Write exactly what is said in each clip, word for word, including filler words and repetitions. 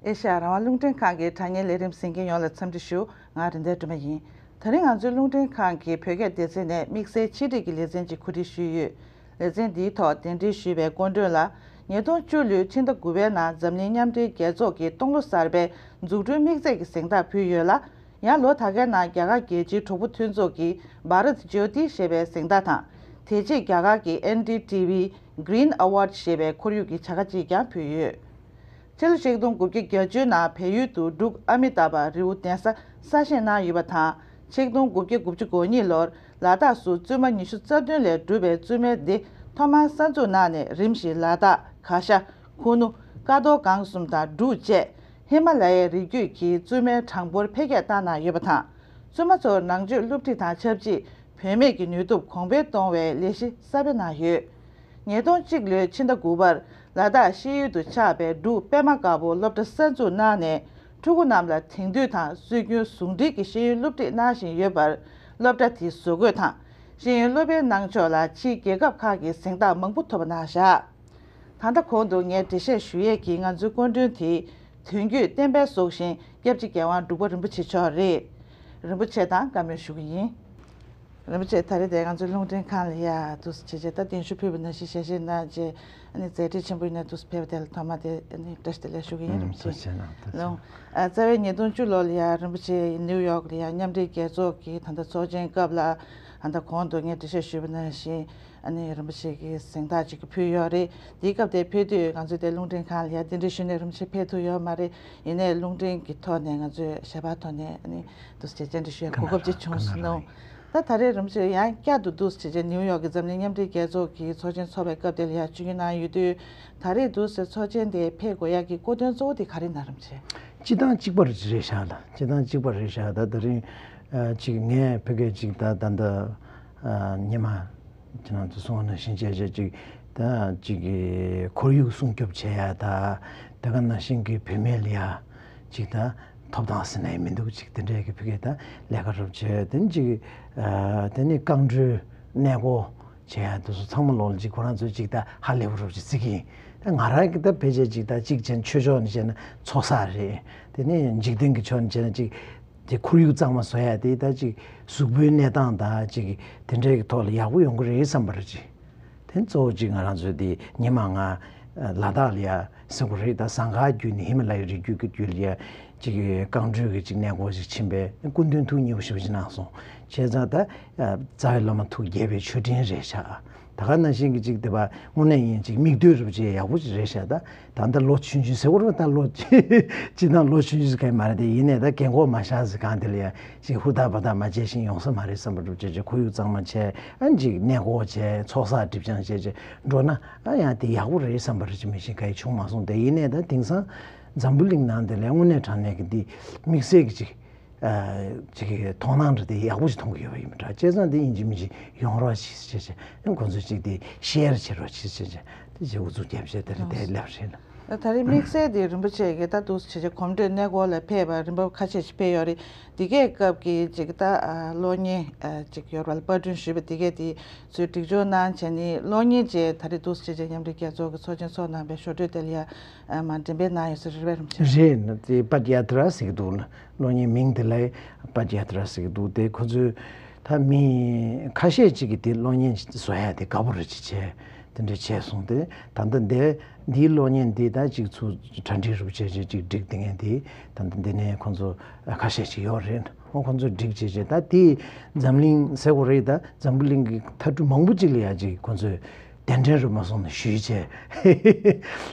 ཨེ་ཤ་ཡ་རང་དབང་རླུང་འཕྲིན་ཁང་གི་དྲ་བརྙན་ལས་རིམ་གཟིགས་མཁན་ཡོངས་ལ་འཚམས་འདྲི་ཞུ། ང་རེད་མདའ་སྒྲོལ་མ་ཡིན། དེ་རིང་ང་ཚོའི་རླུང་འཕྲིན་ཁང་གི་བོད་སྐད་སྡེ་ཚན་ནས་དམིགས་བསལ་ཕྱི་དྲིལ་གྱི་ལེ་ཚན་ཅིག་གོ་སྒྲིག་ཞུས་ཡོད། ལེ་ཚན་འདིའི་ཐོག་གདན་འདྲེན་ཞུས་པའི་སྐུ་མགྲོན་ལ། ཉིས་སྟོང་བཅུ་ལོའི་ཕྱི་ཟླ་དགུ་པའི་ནང་འཛམ་གླིང་མཉམ་འབྲེལ་རྒྱལ་ཚོགས་ཀྱི་སྟོང་ལོ་གསར་པའི་འཛུགས་སྐྲུན་དམིགས་ཚད་ཀྱི་གཟེངས་རྟགས་ཕུལ་ཡོད་ལ། ཡང་ལོ་ད་གའི་ནང་རྒྱ་གར་རྒྱལ་སྤྱིའི་གྲོགས་པོ་མཐུན་ཚོགས་ཀྱིས་Bharat Jyoti ཞེས་པའི་གཟེངས་རྟགས་དང་། དེ་རྗེས་རྒྱ་གར་གྱི་N D T V Green Award ཞེས་པའི་ཁོར་ཡུག་གི་བྱ་དགའ་ཅིག་ཀྱང་ཕུལ་ཡོད། ཕྱི་ལོ་ཆིག་སྟོང་དགུ་བརྒྱ་བརྒྱད་ཅུའི་ནང་བལ་ཡུལ་དུ་འབྲུག་ཨ་མི་ཏཱ་བ་རི་བོ་གདན་ས་གསར་བཞེངས་གནང་ཡོད་པ་དང་། ཆིག་སྟོང་དགུ་བརྒྱ་དགུ་བཅུ་གོ་གཉིས་ལོར་ལ་དྭགས་སུ་བཙུན་མ་ཉི་ཤུ་རྩ་བདུན་ལས་གྲུབ་པའི་བཙུན་མའི་སྡེ་ཐོག་མར་གསར་འཛུགས་གནང་ནས། རིམ་བཞིན་ལ་དྭགས། གར་ཞ། ཁུ་ནུ། ཀ་རྡོར་སྒང་གསུམ་དང་འབྲུག་བཅས་ཧི་མ་ལ་ཡའི་རི་རྒྱུད་ཀྱི་བཙུན་མའི་གྲངས་འབོར་འཕེལ་རྒྱས་བཏང་གནང་ཡོད་པ་དང་། བཙུན་མ་ཚོར་ནང་ཆོས་སློབ་ཁྲིད་དང་ཆབས་ཅིག་བུད་མེད་ཀྱི་ནུས་སྟོབས་གོང་འཕེལ་གཏོང་བའི་ལས་གཞི་གསར་སྤེལ་གནང་ཡོད། ཉིས་སྟོང་གཅིག་ལོའི་ཕྱི་ཟླ་དགུ་པར་ལ་དྭགས་ཤེས་ཡུལ་དུ་ཆགས་པའི་འབྲུག་པད་མ་དཀར་པོ་སློབ་གྲྭ་གསར་འཛུགས་གནང་ནས། ཕྲུ་གུ་རྣམས་ལ་དེང་དུས་དང་སྲོལ་རྒྱུན་ཟུང་འབྲེལ་གྱི་ཤེས་ཡོན་སློབ་ཁྲིད་གནང་བཞིན་ཡོད་པར། སློབ་གྲྭ་དེའི་བཟོ་བཀོད་དང་། ཤེས་ཡོན་སློབ་དཔོན་གནང་ཕྱོགས་ལ་ཕྱིའི་རྒྱལ་ཁབ་ཁག་གི་གཟེངས་རྟགས་མང་པོ་ཐོབ་པ་གནང་བཞག་ད་ལྟ་གོང་དུ་ངས་འགྲེལ་བཤད་ཞུ་ཡས་ཀྱི་ང་ཚོའི་སྐུ་མགྲོན་དེ། དོན་བརྒྱུད་བསྟན་པའི་སྲོག་ཤིང་སྐྱབས་རྗེ་རྒྱལ་དབང་འབྲུག་པ་རིན་པོ་ཆེ་མཆོག་རེད། རིན་པོ་ཆེ་དང་བཀའ་མོལ་ཞུ་གི་ཡིན། རིན་པོ་ཆེ་ད་རེས་དེ་ང་ཚོའི་རླུང་འཕྲིན་ཁང་ལ་ཡ་འདུག་སེ་བྱས་བྱས། ད་གདན་ཞུ་ཕུལ་བ་ནང་བཞིན་ཞལ་བཞེས་གནང་བྱས། ཨ་ནི་མཛད་འཕྲིན་ཆེན་པོ་ཡིན་ན་འདུག་སེ་ཕེབས་པ་དེ་ལ་ཐོག་མ་དེ་ཨ་ནི་བཀྲ་ཤིས་བདེ་ལེགས་ཞུ་གི་ཡིན། རིན་པོ་ཆེ་ལགས་ཐུགས་རྗེ་ཆེ། ལགས་འོང་། ཨ་རྩ་བའི་ཉིས་སྟོང་བཅུ་ལོ་ལ་ཡ་རིན་པོ་ཆེ་ནིའུ་ཡོག་ལ་ཡ་མཉམ་འབྲེལ་རྒྱལ་ཚོགས་ཀྱི་ད་ལྟ་ཚོགས་ཆེན་སྐབས་ལ། ཨ་ད་གོང་དུ་ངས་འགྲེལ་བཤད་ཞུས་པ་ནང་བཞིན། ཨ་ནི་རིན་པོ་ཆེ་གིས་གཟེངས་རྟགས་ཅིག་ཕུལ་ཡོད་རེད། དེའི་སྐབས་དེ་ཕེབས་དུས་ང་ཚོའི་དེ་རླུང་འཕྲིན་ཁང་ལ་ཡ་གདན་འདྲེན་ཞུས་ནས་རིན་པོ་ཆེ་ཕེབས་ཐུབ་ཡོད་མ་རེད། ཡིན་ནའི་རླུང་འཕྲིན་གྱི་ཐོག་ནས་ང་ཚོས་ཞལ་པར་ཐོག་ནས་ཨ་ནི་འདུག་སེ་བྱས་བཅར་འདྲི་ཞུ་ཡ་གོ་སྐབས་ཅིག་བྱུང་སོང་། ད་ད་རེས་རིན་པོ་ཆེ་ཡང་བསྐྱར་དུ་འདུག་སེ་བྱས་བྱས་ནིའུ་ཡོག་གི་འཛམ་གླིང་མཉམ་འབྲེལ་རྒྱལ་ཚོགས་ཀྱི་ཚོགས་ཆེན་འཚོགས་པའི་སྐབས་དེ་ལ་ཡ་བཅར་རྒྱུ་གནང་ཡོད་དུས། ད་རེས་འདུག་སེ་ཚོགས་ཆེན་དེ་ཕེབས་དགོས་ཡ་གི་སྐུ་དོན་གཙོ་བོ་དེ་ག་རེ་ཡིན་ན་རིན་པོ་ཆེ། སྤྱི་བཏང་གཅིག་པ་རེད་ཤག་ལ། སྤྱི་བཏང་གཅིག་པ་རེད་ཤག་ད་དེ་རིང་ཨ་ཅིག་ངས་ཕ་གིར་ཅིག་ད་ད་ད་ཨ་ཉི་མ་ཁྱེད་རང་ཚོ་གསུངས་པ་ནང་བཞིན་བྱས་བྱས་ཅིག་ད་ཅིག་གི་ཁོར་ཡུག་སྲུང་སྐྱོབ་བྱེད་ཡ་ད། དེ་ག་ནང་བཞིན་གྱི་བུད་མེད་ལ་ཡ་ཅིག་ད་ཐོབ་ཐང་ཟེར་ནའི་མི་འདུག་ཅིག་དེ་འདྲའི་གི་ཕ་གིར་ད་ལས་ཀ་རོབ་བྱས། དེ་ནི་ཅིག་ཨ་དེ་ནི་རྐང་བྲོའི་གནས་སྐོར་བྱེད་ཡ་དེ་ཚོ་ཚང་མ་ལོག་ལ་ཅིག་ཁོ་རང་ཚོས་ཅིག་ད་ཧ་ལས་པོ་རོབ་ཅིག་བརྩི་གི་ཡིན། ད་ང་རང་གི་ད་ཕལ་ཆེར་ཅིག་ད་གཅིག་བྱས་ན་ཆོས་ཕྱོགས་ནས་བྱས་ན་ཚོགས་བསགས་རེད། དེ་ནས་འཇིག་རྟེན་གྱི་ཕྱོགས་ནས་བྱས་ན་ཅིག་དེ་ཁོར་ཡུག་གཙང་མ་བཟོ་ཡ་དེ་ད་ཅིག་གཟུགས་པོའི་གནས་སྟངས་དང་ཅིག་དེ་འདྲའི་གི་ཐོག་ལ་ཡག་པོ་ཡོང་གི་རེད་བསམ་པ་རེད་ཅིག་དེ་གཙོ་བོ་ཅིག་ང་རང་ཚོའི་དེ་ཉི་མ་ང་ལ་དྭགས་ལ་ཡ་ཟེར་དགོས་རེད། ད་ཟངས་དཀར་བརྒྱུད་ནས་ཧི་མ་ལ་ཡའི་རི་རྒྱུད་ཀྱི་རྒྱུད་ལ་ཡ་ཅིག་རྐང་བྲོའི་གི་ཅིག་གནས་སྐོར་ཅིག་ཕྱིན་པས་སྐུ་མདུན་ཐུགས་མཉེས་པོ་ཞེ་པོ་ཅིག་གནང་སོང་། བྱས་ཙང་ད་རྩ་བའི་བླ་མ་ཐུགས་དགྱེས་པའི་མཆོད་སྤྲིན་རེད་ཤག་ད་ག་ནང་བཞིན་གྱི་ཅིག་དེ་བ་དངོས་གནས་ཡིན་ཅིག་མིག་ལྟོས་རུ་ཅིག་ཡག་པོ་ཅིག་རེད་ཤག་ད་ད་ལྟ་ལོ་ཆུང་ཆུང་ཟེར་བ་རེད། ད་ལོ་སྤྱིར་བཏང་ལོ་ཆུང་ཆུང་ཟེར་མཁན་མ་རེད་དེ། ཡིན་ནའི་ད་རྒན་གོག་མ་ཤག་ཟེར་གང་དེ་ལ་ཡ་ཅིག་ཧུར་ཐག་འབད་ཐག་མ་བྱས་ཤིང་ཡོང་ས་མ་རེད་བསམ་པ་འདྲ་བྱས་བྱས་ཁོར་ཡུག་གཙང་མ་བྱས། ཨ་ཅིག་གནས་སྐོར་བྱས། ཚོགས་བསགས་སྒྲིབ་སྦྱང་བྱས་བྱས་འགྲོ་ན་ཨ་ཡང་དེ་ཡག་པོ་རེད་བསམ་པ་རེད། ཅིག་མི་ཤེས་ག་ཡེ་བྱུང་མ་སོང་། དེ་ཡིན་ནའི་ད་དེང་སང་འཛམ་བུ་གླིང་ནང་དེ་ལ་དངོས་གནས་དྲང་གནས་ཀྱི་འདི་དམིགས་བསལ་གྱི་ཅིག་ཨ་ཅིག་གི་དོ་སྣང་འདྲ་དེ་ཡག་པོ་ཅིག་མཐོང་གི་ཡོད་པ་ཡིན་པ་འདྲ། བྱས་ཙང་དེ་ཡིན་གཅིག་མིན་གཅིག་ཡོང་རོགས་གྱིས་ཟེར་བྱས་བྱས་ཁོང་ཚོས་ཅིག་དེ་ཤེར་བྱེད་རོགས་གྱིས་ཟེར་བྱས་དེ་བྱས་ཨུ་ཚུགས་བརྒྱབ་བྱས་དེ་རེད། དེ་ལབ་རེད་ལ། ད་རེས་དམིགས་བསལ་དེ་རིན་པོ་ཆེ་གིས་ད་འདུག་སེ་བྱས་བྱས་གོམ་བགྲོད་གནས་སྐོར་ལ་ཕེབས་པ་རིམ་པ་ཁ་ཤས་ཤིག་ཕེབས་ཡོད་རེད། འདི་གའི་སྐབས་ཀྱི་ཅིག་ད་ཨ་གློག་བརྙན་ཨ་ཅིག་ཡོད་རེད་པ་ལ། པར་སྐྲུན་ཞུས་པ་འདི་གས་དེ་ཚོས་སྒྲིག་སྦྱོར་གནང་བྱས་ནས་གློག་བརྙན་ཅིག་ད་རེས་འདུག་སེ་བྱས་བྱས་མཉམ་འབྲེལ་རྒྱལ་ཚོགས་ཀྱི་ཚོགས་ཆེན་ཚོགས་གནང་པའི་ཞོར་འཕྲོས་དེ་ལ་ཡ་ཨ་མར་འགྲེམས་སྤེལ་གནང་ཡོད་ས་རེད་པས་རིན་པོ་ཆེ། རེད། དེ་པད་ཡ་ཏྲ་ཟེར་གྱི་འདུག་ལ། གློག་བརྙན་མིང་དེ་ལ་པད་ཡ་ཏྲ་ཟེར་གྱི་འདུག་དེ་ཁོ་ཚོས་ད་མི་ཁ་ཤས་ཅིག་གིས་དེ་གློག་བརྙན་བཟོ་ཡ་དེ་དགའ་པོ་རེད་ཅེས་བྱས། དེ་འདྲ་བྱས་སོང་། དེ་ད་ལྟ་འདི་འདིའི་གློག་བརྙན་འདི་ད་ཅིག་ཚུར་གྲ་སྒྲིག་རུ་བྱས་བྱས་ཅིག་བསྒྲིགས། དེ་ངས་འདི་ད་ལྟ་འདི་ནས་ཁོང་ཚོ་ཁ་ཤས་ཅིག་ཡོད་རེད། ཨོ་ཁོང་ཚོས་བསྒྲིགས་བྱས་བྱས་ད་དེ་འཛམ་གླིང་ཟེར་དགོས་རེད། ད་འཛམ་བུ་གླིང་གི་མཐའ་གྲུ་མང་པོ་ཅིག་ལ་ཡ་ཅིག་ཁོང་ཚོས་གདན་འདྲེན་རུ་མ་སོང་ན་ཞུས་བྱས་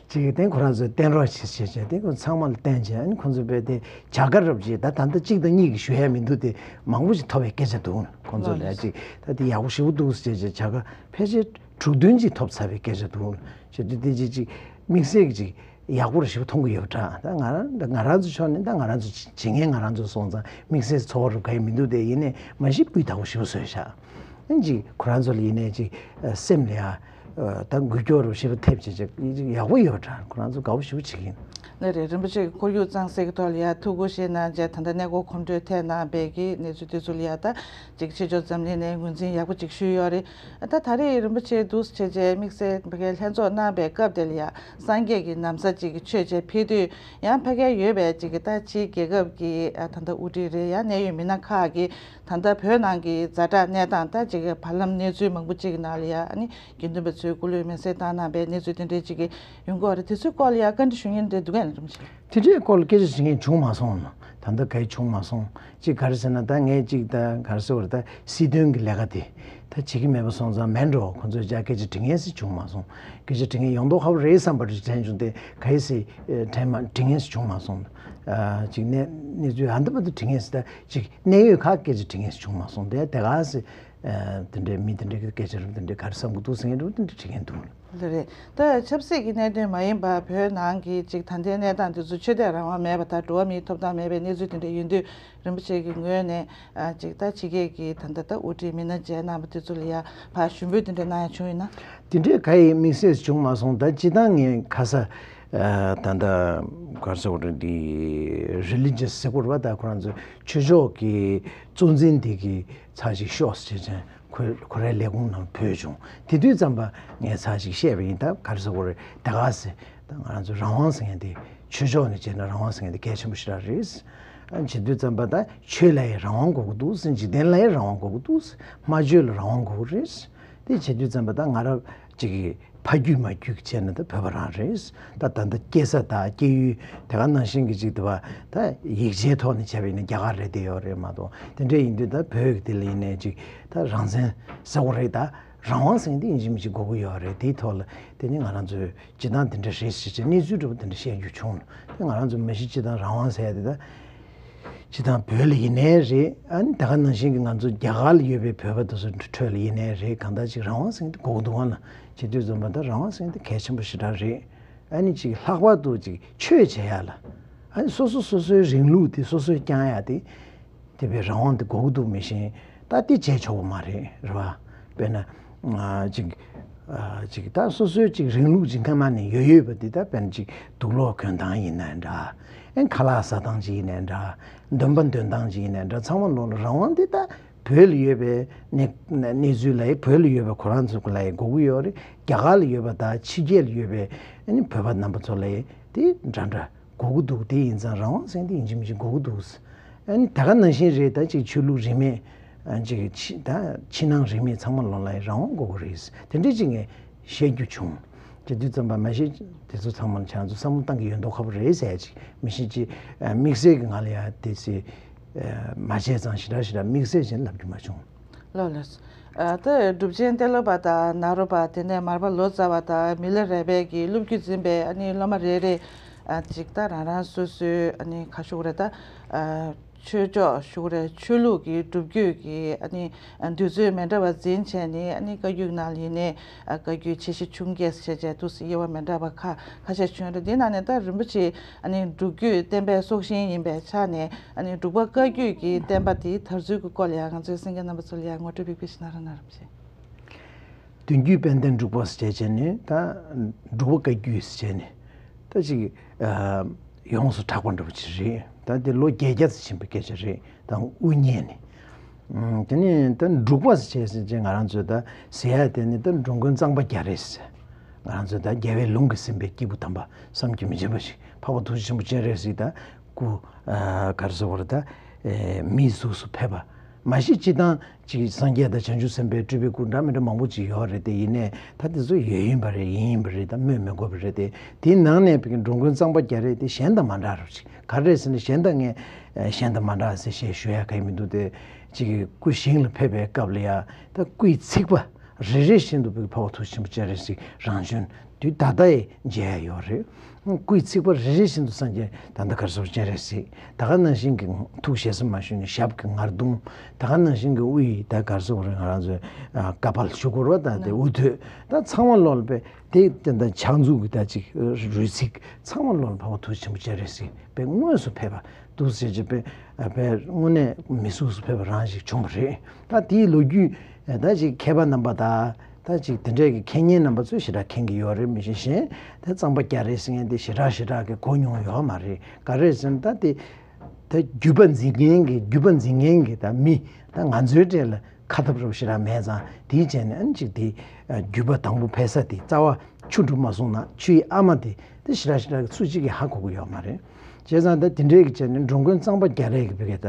ཅིག་དེ་ཁོ་རང་ཚོས་བསྟན་རོགས་བྱས་བྱས་བྱས་དེ་ཁོང་ཚང་མ་ལ་བསྟན་བྱས། ཨ་ནི་ཁོང་ཚོས་དཔེ་དེ་བྱ་དགའ་རབ་བྱས། ད་ད་ལྟ་གཅིག་དང་གཉིས་ཀྱིས་ཞུ་ཡ་མི་འདུག་དེ་མང་པོ་ཅིག་ཐོབ་པའི་སྐད་ཆ་འདུག་ཁོང་ཚོ་ལ་ཡ་ཅིག་ད་དེ་ཡག་པོ་ཞེ་པོ་འདུག་ཟེར་བྱས་བྱས་བྱ་དགའ་ཕལ་ཆེར་དྲུག་བདུན་ཅིག་ཐོབ་ཚར་བའི་སྐད་ཆ་འདུག་བྱས་དུས་དེ་ཅིག་ཅིག་དམིགས་བསལ་གྱི་ཅིག་ཡག་པོ་རེ་ཞིག་མཐོང་གི་ཡོད་པ་འདྲ། ད་ང་རང་ད་ང་རང་ཚོ་ཕྱོགས་ནས་ད་ང་རང་ཚོ་བྱེད་མཁན་ང་རང་ཚོ་སོང་ཙང་དམིགས་བསལ་ཚོར་བ་རུ་ག་ཡེ་མི་འདུག་དེ་ཡིན་ནའི་མ་གཞི་སྤུས་དག་པོ་ཞེ་པོ་བཟོས་ཤག་ཨ་ཅིག་ཁོ་རང་ཚོ་ལ་ཡིན་ནའི་ཅིག་སེམས་ལ་ཡ་ད་འགུལ་སྐྱོད་རུ་ཞེ་པོ་ཐེབས་བྱས་བྱས་ཡག་པོ་ཡོད་པ་འདྲ། ཁོ་རང་ཚོ་དགའ་པོ་ཞེ་པོ་བྱེད་ཀྱི་ཡིན། ནི་རེད། རིན་པོ་ཆེ་གི་ཁོར་ཡུག་གཙང་སེལ་གྱི་ཐོག་ལ་ཡ་ཐུགས་ཁུར་བཞེས་གནང་བྱས། ད་ལྟ་གནས་སྐོར་གོམ་བགྲོད་ཐད་གནང་བའི་གི་གནས་ཚུལ་དེ་ཚོ་ལ་ཡ་ད་ཅིག་ཕྱི་ཕྱོགས་འཛམ་གླིང་ནས་ངོས་འཛིན་ཡག་པོ་ཅིག་ཞུས་ཡོད་རེད། ད་ད་རེས་རིན་པོ་ཆེ་འདུག་སེ་བྱས་བྱས་དམིགས་བསལ་ཕ་གིར་ལྷན་ཚོགས་གནང་བའི་སྐབས་དེ་ལ་ཡ་སངས་རྒྱས་ཀྱི་ན་བཟའ་ཅིག་གི་མཆོད་བྱས་ཕེབས་དུས། ཡང་ཕ་གིར་ཡོད་པའི་ཅིག་གི་ད་ཕྱིའི་རྒྱལ་ཁབ་ཀྱི་ཨ་ད་ལྟ་དབུ་ཁྲིད་རེད། ཡང་གནད་ཡོད་མི་སྣ་ཁག་གིས་ད་ལྟ་བོད་ནང་གི་ཛ་དྲག་གནས་སྟངས། ད་ཅིག་གི་བར་ལམ་གནས་ཚུལ་མང་པོ་ཅིག་གི་ནང་ལ་ཡ་ཨ་ནི་དགེ་འདུན་པ་ཚོའི་སྐུ་ལུས་མེར་སྲེག་བཏང་གནང་བའི་གནས་ཚུལ་དེ་འདྲའི་ཅིག་གི་ཡོང་གི་ཡོད་རེད། དེ་ཚོའི་སྐོར་ལ་ཡ་བཀའ་འདྲི་ཞུ་མཁན་དེ་འདུག་གས་ནི་རིན་པོ་ཆེ། དེ་འདྲའི་སྐོར་ལ་སྐད་ཆ་བྱེད་མཁན་བྱུང་མ་སོང་། ད་ལྟ་ག་ཡེ་བྱུང་མ་སོང་། ཅིག་ག་རེ་ཟེར་ན། ད་ངས་ཅིག་ད་ག་རེ་ཟེར་བ་རེད། ད་སྲིད་དོན་གྱི་ལས་ཀ་དེ་ད་བྱེད་ཀྱི་མེད་པ་སོང་ཙང་མེད་འགྲོ། ཁོ་ཚོས་ཅག་སྐད་ཆ་འདྲི་མཁན་ཞིག་བྱུང་མ་སོང་། སྐད་ཆ་འདྲི་མཁན་ཡོང་མདོག་ཁ་པོ་རེད་བསམ་པ་རེད་དྲན་བྱུང་སྟེ། ག་ཡེ་སྲིད་དྲན་མ་འདྲི་མཁན་ཞིག་བྱུང་མ་སོང་། ཨ་ཅིག་གནས་གནས་ཚུལ་ཨ་འདི་མ་འདི་འདྲི་མཁན་ཞིག་ད་ཅིག་གནད་ཡོད་ཁག་སྐད་ཆ་འདྲི་མཁན་ཞིག་བྱུང་མ་སོང་། དེ་དེ་ག་སེ་ཨ་དེ་འདྲའི་མི་དེ་འདྲའི་སྐད་ཆ་རུ་དེ་འདྲའི་ག་རེ་བསམ་གི་འདུག་ཟེར་མཁན་རུ་དེ་འདྲ་འདྲི་མཁན་འདུག། ལགས་རེད། ད་ཆབ་སྲིད་ཀྱི་གནད་དོན་མ་ཡིན་པར་བོད་ནང་གི་ཅིག་ད་ལྟའི་གནས་སྟངས་དེ་ཚོ་ཆོས་དད་རང་དབང་མེད་པ་དང་འགྲོ་བ་མིའི་ཐོབ་ཐང་མེད་པའི་གནས་ཚུལ་དེ་འདྲ་ཡིན་དུས། རིན་པོ་ཆེ་གི་ངོས་ནས་ཨ་ཅིག་ད་ཕྱི་རྒྱལ་གྱི་ད་ལྟ་ད་དབུ་ཁྲིད་མི་སྣ་མཇལ་གནང་བ་དེ་ཚོ་ལ་ཡ་ཕར་ཞུ་འབོད་དེ་འདྲ་གནང་ཡ་བྱུང་ཡོད་ན། དེ་འདྲའི་ག་ཡེ་དམིགས་བསལ་བྱུང་མ་སོང་། ད་སྤྱིར་བཏང་ངས་ཁ་ས་ཨ་ད་ལྟ་ག་རེ་ཟེར་དགོས་རེད། འདི་རི་ལི་ཇི་ཡས་ཟེར་དགོས་རེད་པ། ད་ཁོ་རང་ཚོ་ཆོས་ཕྱོགས་ཀྱི་གཙོ་འཛིན་དེ་གི་ཚར་ཅིག་ཤོག་ཟེར་བྱས། ཁོ་ཁོ་རའི་ལས་ཁུངས་ནང་བོས་བྱུང་། དེ་དུས་ཙམ་པ་ངས་ཚར་ཅིག་བཤད་པ་ཡིན། ད་ག་རེ་ཟེར་དགོས་རེད། ད་ག་ཟེ་ད་ང་རང་ཚོ་རང་དབང་ཟེར་མཁན་དེ། ཆོས་ཕྱོགས་ནས་བྱས་ན་རང་དབང་ཟེར་མཁན་དེ་གལ་ཆེན་པོ་ཞེ་དྲག་རེད། ཨ་བྱེད་དུས་ཙམ་པ་ད་ཆོས་ལ་ཡང་རང་དབང་དགོས་ཀྱི་འདུག་ཟེར། འཇིག་རྟེན་ལ་ཡང་རང་དབང་དགོས་ཀྱི་འདུག་ཟེར། སྨྲ་བརྗོད་ལ་རང་དབང་དགོས་ཀྱི་རེད། དེ་བྱེད་དུས་ཙམ་པ་ད་ང་རང་ཅིག་གི་ཕ་རྒྱུད་མ་རྒྱུད་ཀྱི་བྱས་ན་ད་བོད་པ་རང་རེད། ད་ད་ལྟ་སྐྱེས་ས་དང་སྐྱེས་ཡུལ་དེ་ག་ནང་བཞིན་གྱི་ཅིག་དེ་བ་ད་ཡིག་ཆའི་ཐོག་ནས་བྱས་པ་ཡིན་ན་རྒྱ་གར་རེད། དེ་ཡོད་རེད་མ་གཏོགས། དེ་འདྲ་ཡིན་དུས་ད་བོད་ཀྱི་དེ་ལ་ཡིན་ནའི་ཅིག་ད་རང་བཙན་ཟེར་དགོས་རེད། ད་རང་དབང་ཟེར་མཁན་དེ་ཡིན་གཅིག་མིན་གཅིག་དགོས་ཀྱི་ཡོད་རེད། དེའི་ཐོག་ལ་དེ་ནི་ང་རང་ཚོས་སྤྱིར་བཏང་དེ་འདྲ་རེད་ཟེར་བྱས་གནས་ཚུལ་འདྲ་པོ་དེ་འདྲ་བཤད་རྒྱུ་བྱུང་། དེ་ང་རང་ཚོ་མ་གཞི་སྤྱིར་བཏང་རང་དབང་ཟེར་ཡ་དེ་ད་སྤྱིར་བཏང་བོད་ལ་ཡིན་ནའི་རེད། ཨ་ནི་ད་ག་ནང་བཞིན་གྱི་ང་ཚོ་རྒྱ་གར་ལ་ཡོད་པའི་བོད་པ་དེ་ཚོ་ཁྲོད་ལ་ཡིན་ནའི་རེད། གང་ལྟར་ཅིག་རང་དབང་ཟེར་མཁན་དེ་དགོས་ཀྱི་འདུག་ག་ན། བྱེད་དུས་ཙམ་པ་ད་རང་དབང་ཟེར་མཁན་དེ་གལ་ཆེན་པོ་ཞེ་དྲག་རེད། ཨ་ནི་ཅིག་ལྷག་པར་དུ་ཅིག་ཆོས་བྱེད་ཡ་ལ། ཨ་ནི་སོ་སོ་སོ་སོའི་རིང་ལུགས་དེ་སོ་སོས་བསྐྱང་ཡ་དེ། དེ་བས་རང་དབང་དེ་དགོས་ཀྱི་འདུག། མི་གཞན་ད་དེ་བྱས་ཆོག་པ་མ་རེད། རེད་བ། དཔེར་ན་ཨ་ཅིག་ཨ་ཅིག་ད་སོ་སོའི་ཅིག་རིང་ལུགས་ཅིག་སྔ་མ་ནས་ཡོད་ཡོད་པ་དེ། ད་དཔེར་ན་ཅིག་དུག་ལོག་གྱོན་སྟངས་ཡིན་ནའི་འདྲ། ཨེ་ཁ་ལག་ཟ་སྟངས་ཅིག་ཡིན་ནའི་འདྲ། འདོན་པ་འདོན་སྟངས་ཅིག་ཡིན་ནའི་འདྲ། ཚང་མ་ལོག་ལ་རང་དབང་དེ་ད་བོད་ལ་ཡོད་པའི་གནས་གནས་ཚུལ་ལ་ཡ། བོད་ལ་ཡོད་པའི་ཁོ་རང་ཚོ་ལ་ཡ་དགོས་ཀྱི་ཡོད་རེད། རྒྱ་གར་ལ་ཡོད་པ་དང་ཕྱི་རྒྱལ་ལ་ཡོད་པའི་ཨ་ནི་བོད་པ་རྣམ་པ་ཚོ་ལ་ཡ་དེ་འདྲ་འདྲ་དགོས་ཀྱི་འདུག། དེ་ཡིན་ཙང་རང་དབང་ཟེར་མཁན་དེ་ཡིན་གཅིག་མིན་གཅིག་དགོས་ཀྱི་འདུག། ཨ་ནི་ད་ག་ནང་བཞིན་རེད། ད་ཅིག་ཆོས་ལུགས་རིས་མེད། ཨ་ཅིག་ཕྱི་ད་ཕྱི་ནང་རིས་མེད་ཚང་མ་ལོག་ལ་ཡ་རང་དབང་དགོས་ཀྱི་རེད། དེ་འདྲ་ཅིག་ངས་བཤད་རྒྱུ་བྱུང་། བྱེད་དུས་ཙམ་པ་མ་གཞི་དེ་ཚོ་ཚང་མ་ལ་ཁྱེད་རང་ཚོ་བསམ་བློ་བཏང་གི་ཡོད་མདོག་ཁ་པོ་རེད་ཟེར་ཅིག་མི་ཤེས་ཅིག། ཨ་དམིགས་བསལ་གྱི་ང་ལ་ཡ་དེ་ཚེ་ཨ་མ་བྱས་ཙང་ཞེ་དྲག་ཞེ་དྲག་དམིགས་བསལ་ཅིག་ལབ་རྒྱུ་མ་བྱུང་། ལགས་ལགས། ཨ་ད་གྲུབ་ཆེན་ཏེ་ལོ་པ་དང་ནཱ་རོ་པ། དེ་ནས་མར་པ་ལོ་ཙཱ་བ་དང་མི་ལ་རས་པའི་གི་སློབ་བརྒྱུད་འཛིན་པའི་ཨ་ནི་སློབ་མ་རེ་རེ་ཨ་ཅིག་ད་རང་རང་སོ་སོའི་ཨ་ནི་ག་ཞུ་དགོས་རེད། ད་ཨ་ཆོས་ཕྱོགས་ཞུ་དགོས་རེད། ཆོས་ལུགས་ཀྱི་སྒྲུབ་བརྒྱུད་ཀྱི་ཨ་ནི་ཨ་འདུས་ཚོད་མི་འདྲ་བ་འཛིན་བྱས་ནས། ཨ་ནི་བཀའ་བརྒྱུད་ནང་ལ་ཡིན་ནའི་ཨ་བཀའ་བརྒྱུད་ཆེ་བཞི་ཆུང་བརྒྱད་ཟེར་བྱས་འདུག་སེ་དབྱེ་བ་མི་འདྲ་བ་ཁ་ཁ་ཤས་བྱུང་ཡོད་རེད། དེའི་ནང་ནས་ད་རིན་པོ་ཆེ་ཨ་ནི་འབྲུག་བརྒྱུད་བསྟན་པའི་སྲོག་ཤིང་ཡིན་པའི་ཆ་ནས། ཨ་ནི་འབྲུག་པ་བཀའ་བརྒྱུད་ཀྱི་བསྟན་པ་དེའི་དར་ཚུལ་གྱི་སྐོར་ལ་ཡང་ང་ཚོའི་གསན་མཁན་རྣམ་པ་ཚོ་ལ་ཡང་ངོ་སྤྲོད་ཕིག་ཕིག་ཞིག་གནང་རོགས་གནང་རིན་པོ་ཆེ། བདུན་བརྒྱུད་དཔལ་ལྡན་འབྲུག་པ་ཟེར་བྱས་ནས། ད་འབྲུག་པ་བཀའ་བརྒྱུད་ཟེར་བྱས་ནས་ད་ཅིག་ཨ་ཡོངས་སུ་གྲགས་པ་འདྲ་པོ་ཅིག་རེད། ད་དེ་ལོ་བརྒྱད་བརྒྱ་ཙམ་ཕྱིན་པའི་སྐད་ཆ་རེད། ད་དབུ་བརྙེས་ནས། ཨ་དེ་ནས་ད་འབྲུག་པ་ཟེར་བྱས་ཟེར་བྱས་ང་རང་ཚོས་ད་ཟེར་ཡ་དེ་ནི་ད་འགྲོ་མགོན་གཙང་པ་རྒྱ་རས་ཟེར། ང་རང་ཚོས་ད་རྒྱལ་བའི་ལུང་གིས་ཟིན་པའི་སྐྱེས་བུ་དམ་པ་བསམ་གྱིས་མི་ཁྱབ་པ་ཞིག། འཕགས་པ་ཐུགས་རྗེ་ཆེན་པོ་སྤྱན་རས་གཟིགས་ད་སྐུ་ཨ་ག་རེ་ཟེར་དགོས་རེད། ད་ཨེ་མིའི་གཟུགས་སུ་ཕེབས་པ། མ་གཞི་སྤྱིར་བཏང་ཅིག་སངས་རྒྱས་དང་བྱང་ཆུབ་སེམས་དཔའི་སྤྲུལ་པའི་སྐུ་འདྲ་མི་འདྲ་མང་པོ་ཅིག་ཡོད་རེད་དེ། ཡིན་ནའི་ད་དེ་ཚོ་ཡོད་ཡིན་པ་རེད། ཡིན་ཡིན་པ་རེད། ད་སྨོས་མི་དགོས་པ་རེད་དེ། དེའི་ནང་ནས་བོད་ཀྱི་འགྲོ་མགོན་གཙང་པ་རྒྱ་རས་དེ་གཞན་དང་མ་འདྲ་རུ་ཅིག། ག་རེ་རེད་ཟེར་ན། གཞན་དང་ངས་ཨེ་གཞན་དང་མ་འདྲ་ཟེར་བཤད་ཞུ་ཡ་ག་ཡེ་མི་འདུག་སྟེ། ཅིག་གི་སྐུ་ཞིང་ལ་ཕེབས་པའི་སྐབས་ལ་ཡ་ད་སྐུའི་ཚིགས་པ་རེ་རེ་བཞིན་དུ་བོད་ཀྱི་འཕགས་པ་ཐུགས་རྗེ་ཆེན་པོ་སྤྱན་རས་གཟིགས་རང་བྱོན་དུས་ད་ལྟ་ཡི་མཇལ་ཡ་ཡོད་རེད། སྐུའི་ཚིགས་པ་རེ་རེ་བཞིན་དུ་སངས་རྒྱས་ད་ལྟ་ག་རེ་ཟེར་དགོས་རེད། སྤྱན་རས་གཟིགས། ད་ག་ནང་བཞིན་གྱི་ཐུགས་ཞལ་གསུམ་མ་ཞུས་ནས་ཞབས་ཀྱི་ངར་གདོང་། ད་ག་ནང་བཞིན་གྱི་དབུ་ཡི་ད་ག་རེ་ཟེར་དགོས་རེད། ང་རང་ཚོའི་ཨ་ཀ་པཱལ་ཞུ་དགོས་རེད་པ། ད་དེ་དབུ་ཐོད་ད་ཚང་མ་ལོག་ལ་པས། དེ་དེ་འདྲ་ཕྱག་མཛུབ་ཀྱི་ད་ཅིག་རུས་ཚིགས་ཚང་མ་ལོག་ལ་འཕགས་པ་ཐུགས་རྗེ་ཆེན་པོ་སྤྱན་རས་གཟིགས་པས་དངོས་སུ་ཕེབས་པ་འདུག་ཟེར་གྱི། པས་པས་དངོས་གནས་མི་གཟུགས་སུ་ཕེབས་པ་རང་ཞིག་བྱུང་བ་རེད། ད་དེའི་ལོ་རྒྱུས་ད་ཅིག་མཁས་པ་རྣམ་པ་དང་ ད་ཅིག་དེ་འདྲས་ཀྱི་མཁས་མཁན་རྣམ་པ་ཚོས་ཞེ་དྲག་མཁྱེན་གྱི་ཡོད་རེད། མི་ཤེས་གཞན་ད་གཙང་པ་རྒྱ་རས་ཟེར་མཁན་དེ་ཞེ་དྲག་ཞེ་དྲག་གི་གོ་མྱོང་ཡོད་མ་རེད། ག་རེ་ཟེར་ན་ད་དེ་ད་བརྒྱུད་པ་འཛིན་མཁན་གྱི་བརྒྱུད་པ་འཛིན་མཁན་གྱི་ད་མི་ད་ང་ཚོའི་གྲས་ལ་ཁ་ཐབས་རོབ་ཞེ་དྲག་མེད་ཙང་དེའི་རྗེས་ནས་ཨ་ནི་ཅིག་དེ་བརྒྱུད་པ་དང་པོ་ཕེབས་ས་དེ་རྩ་བ་ཆུ་འགྲོ་མ་སོང་ན་ཆུ་ཡི་ཨ་མ་དེ་དེ་ཞེ་དྲག་ཞེ་དྲག་གི་སུ་གཅིག་གིས་ཧ་གོ་གི་ཡོད་མ་རེད། བྱས་ཙང་ད་དེ་འདྲའི་གི་བྱས་ནས་འགྲོ་མགོན་གཙང་པ་རྒྱ་རས་ཀྱི་བོད་སྐད་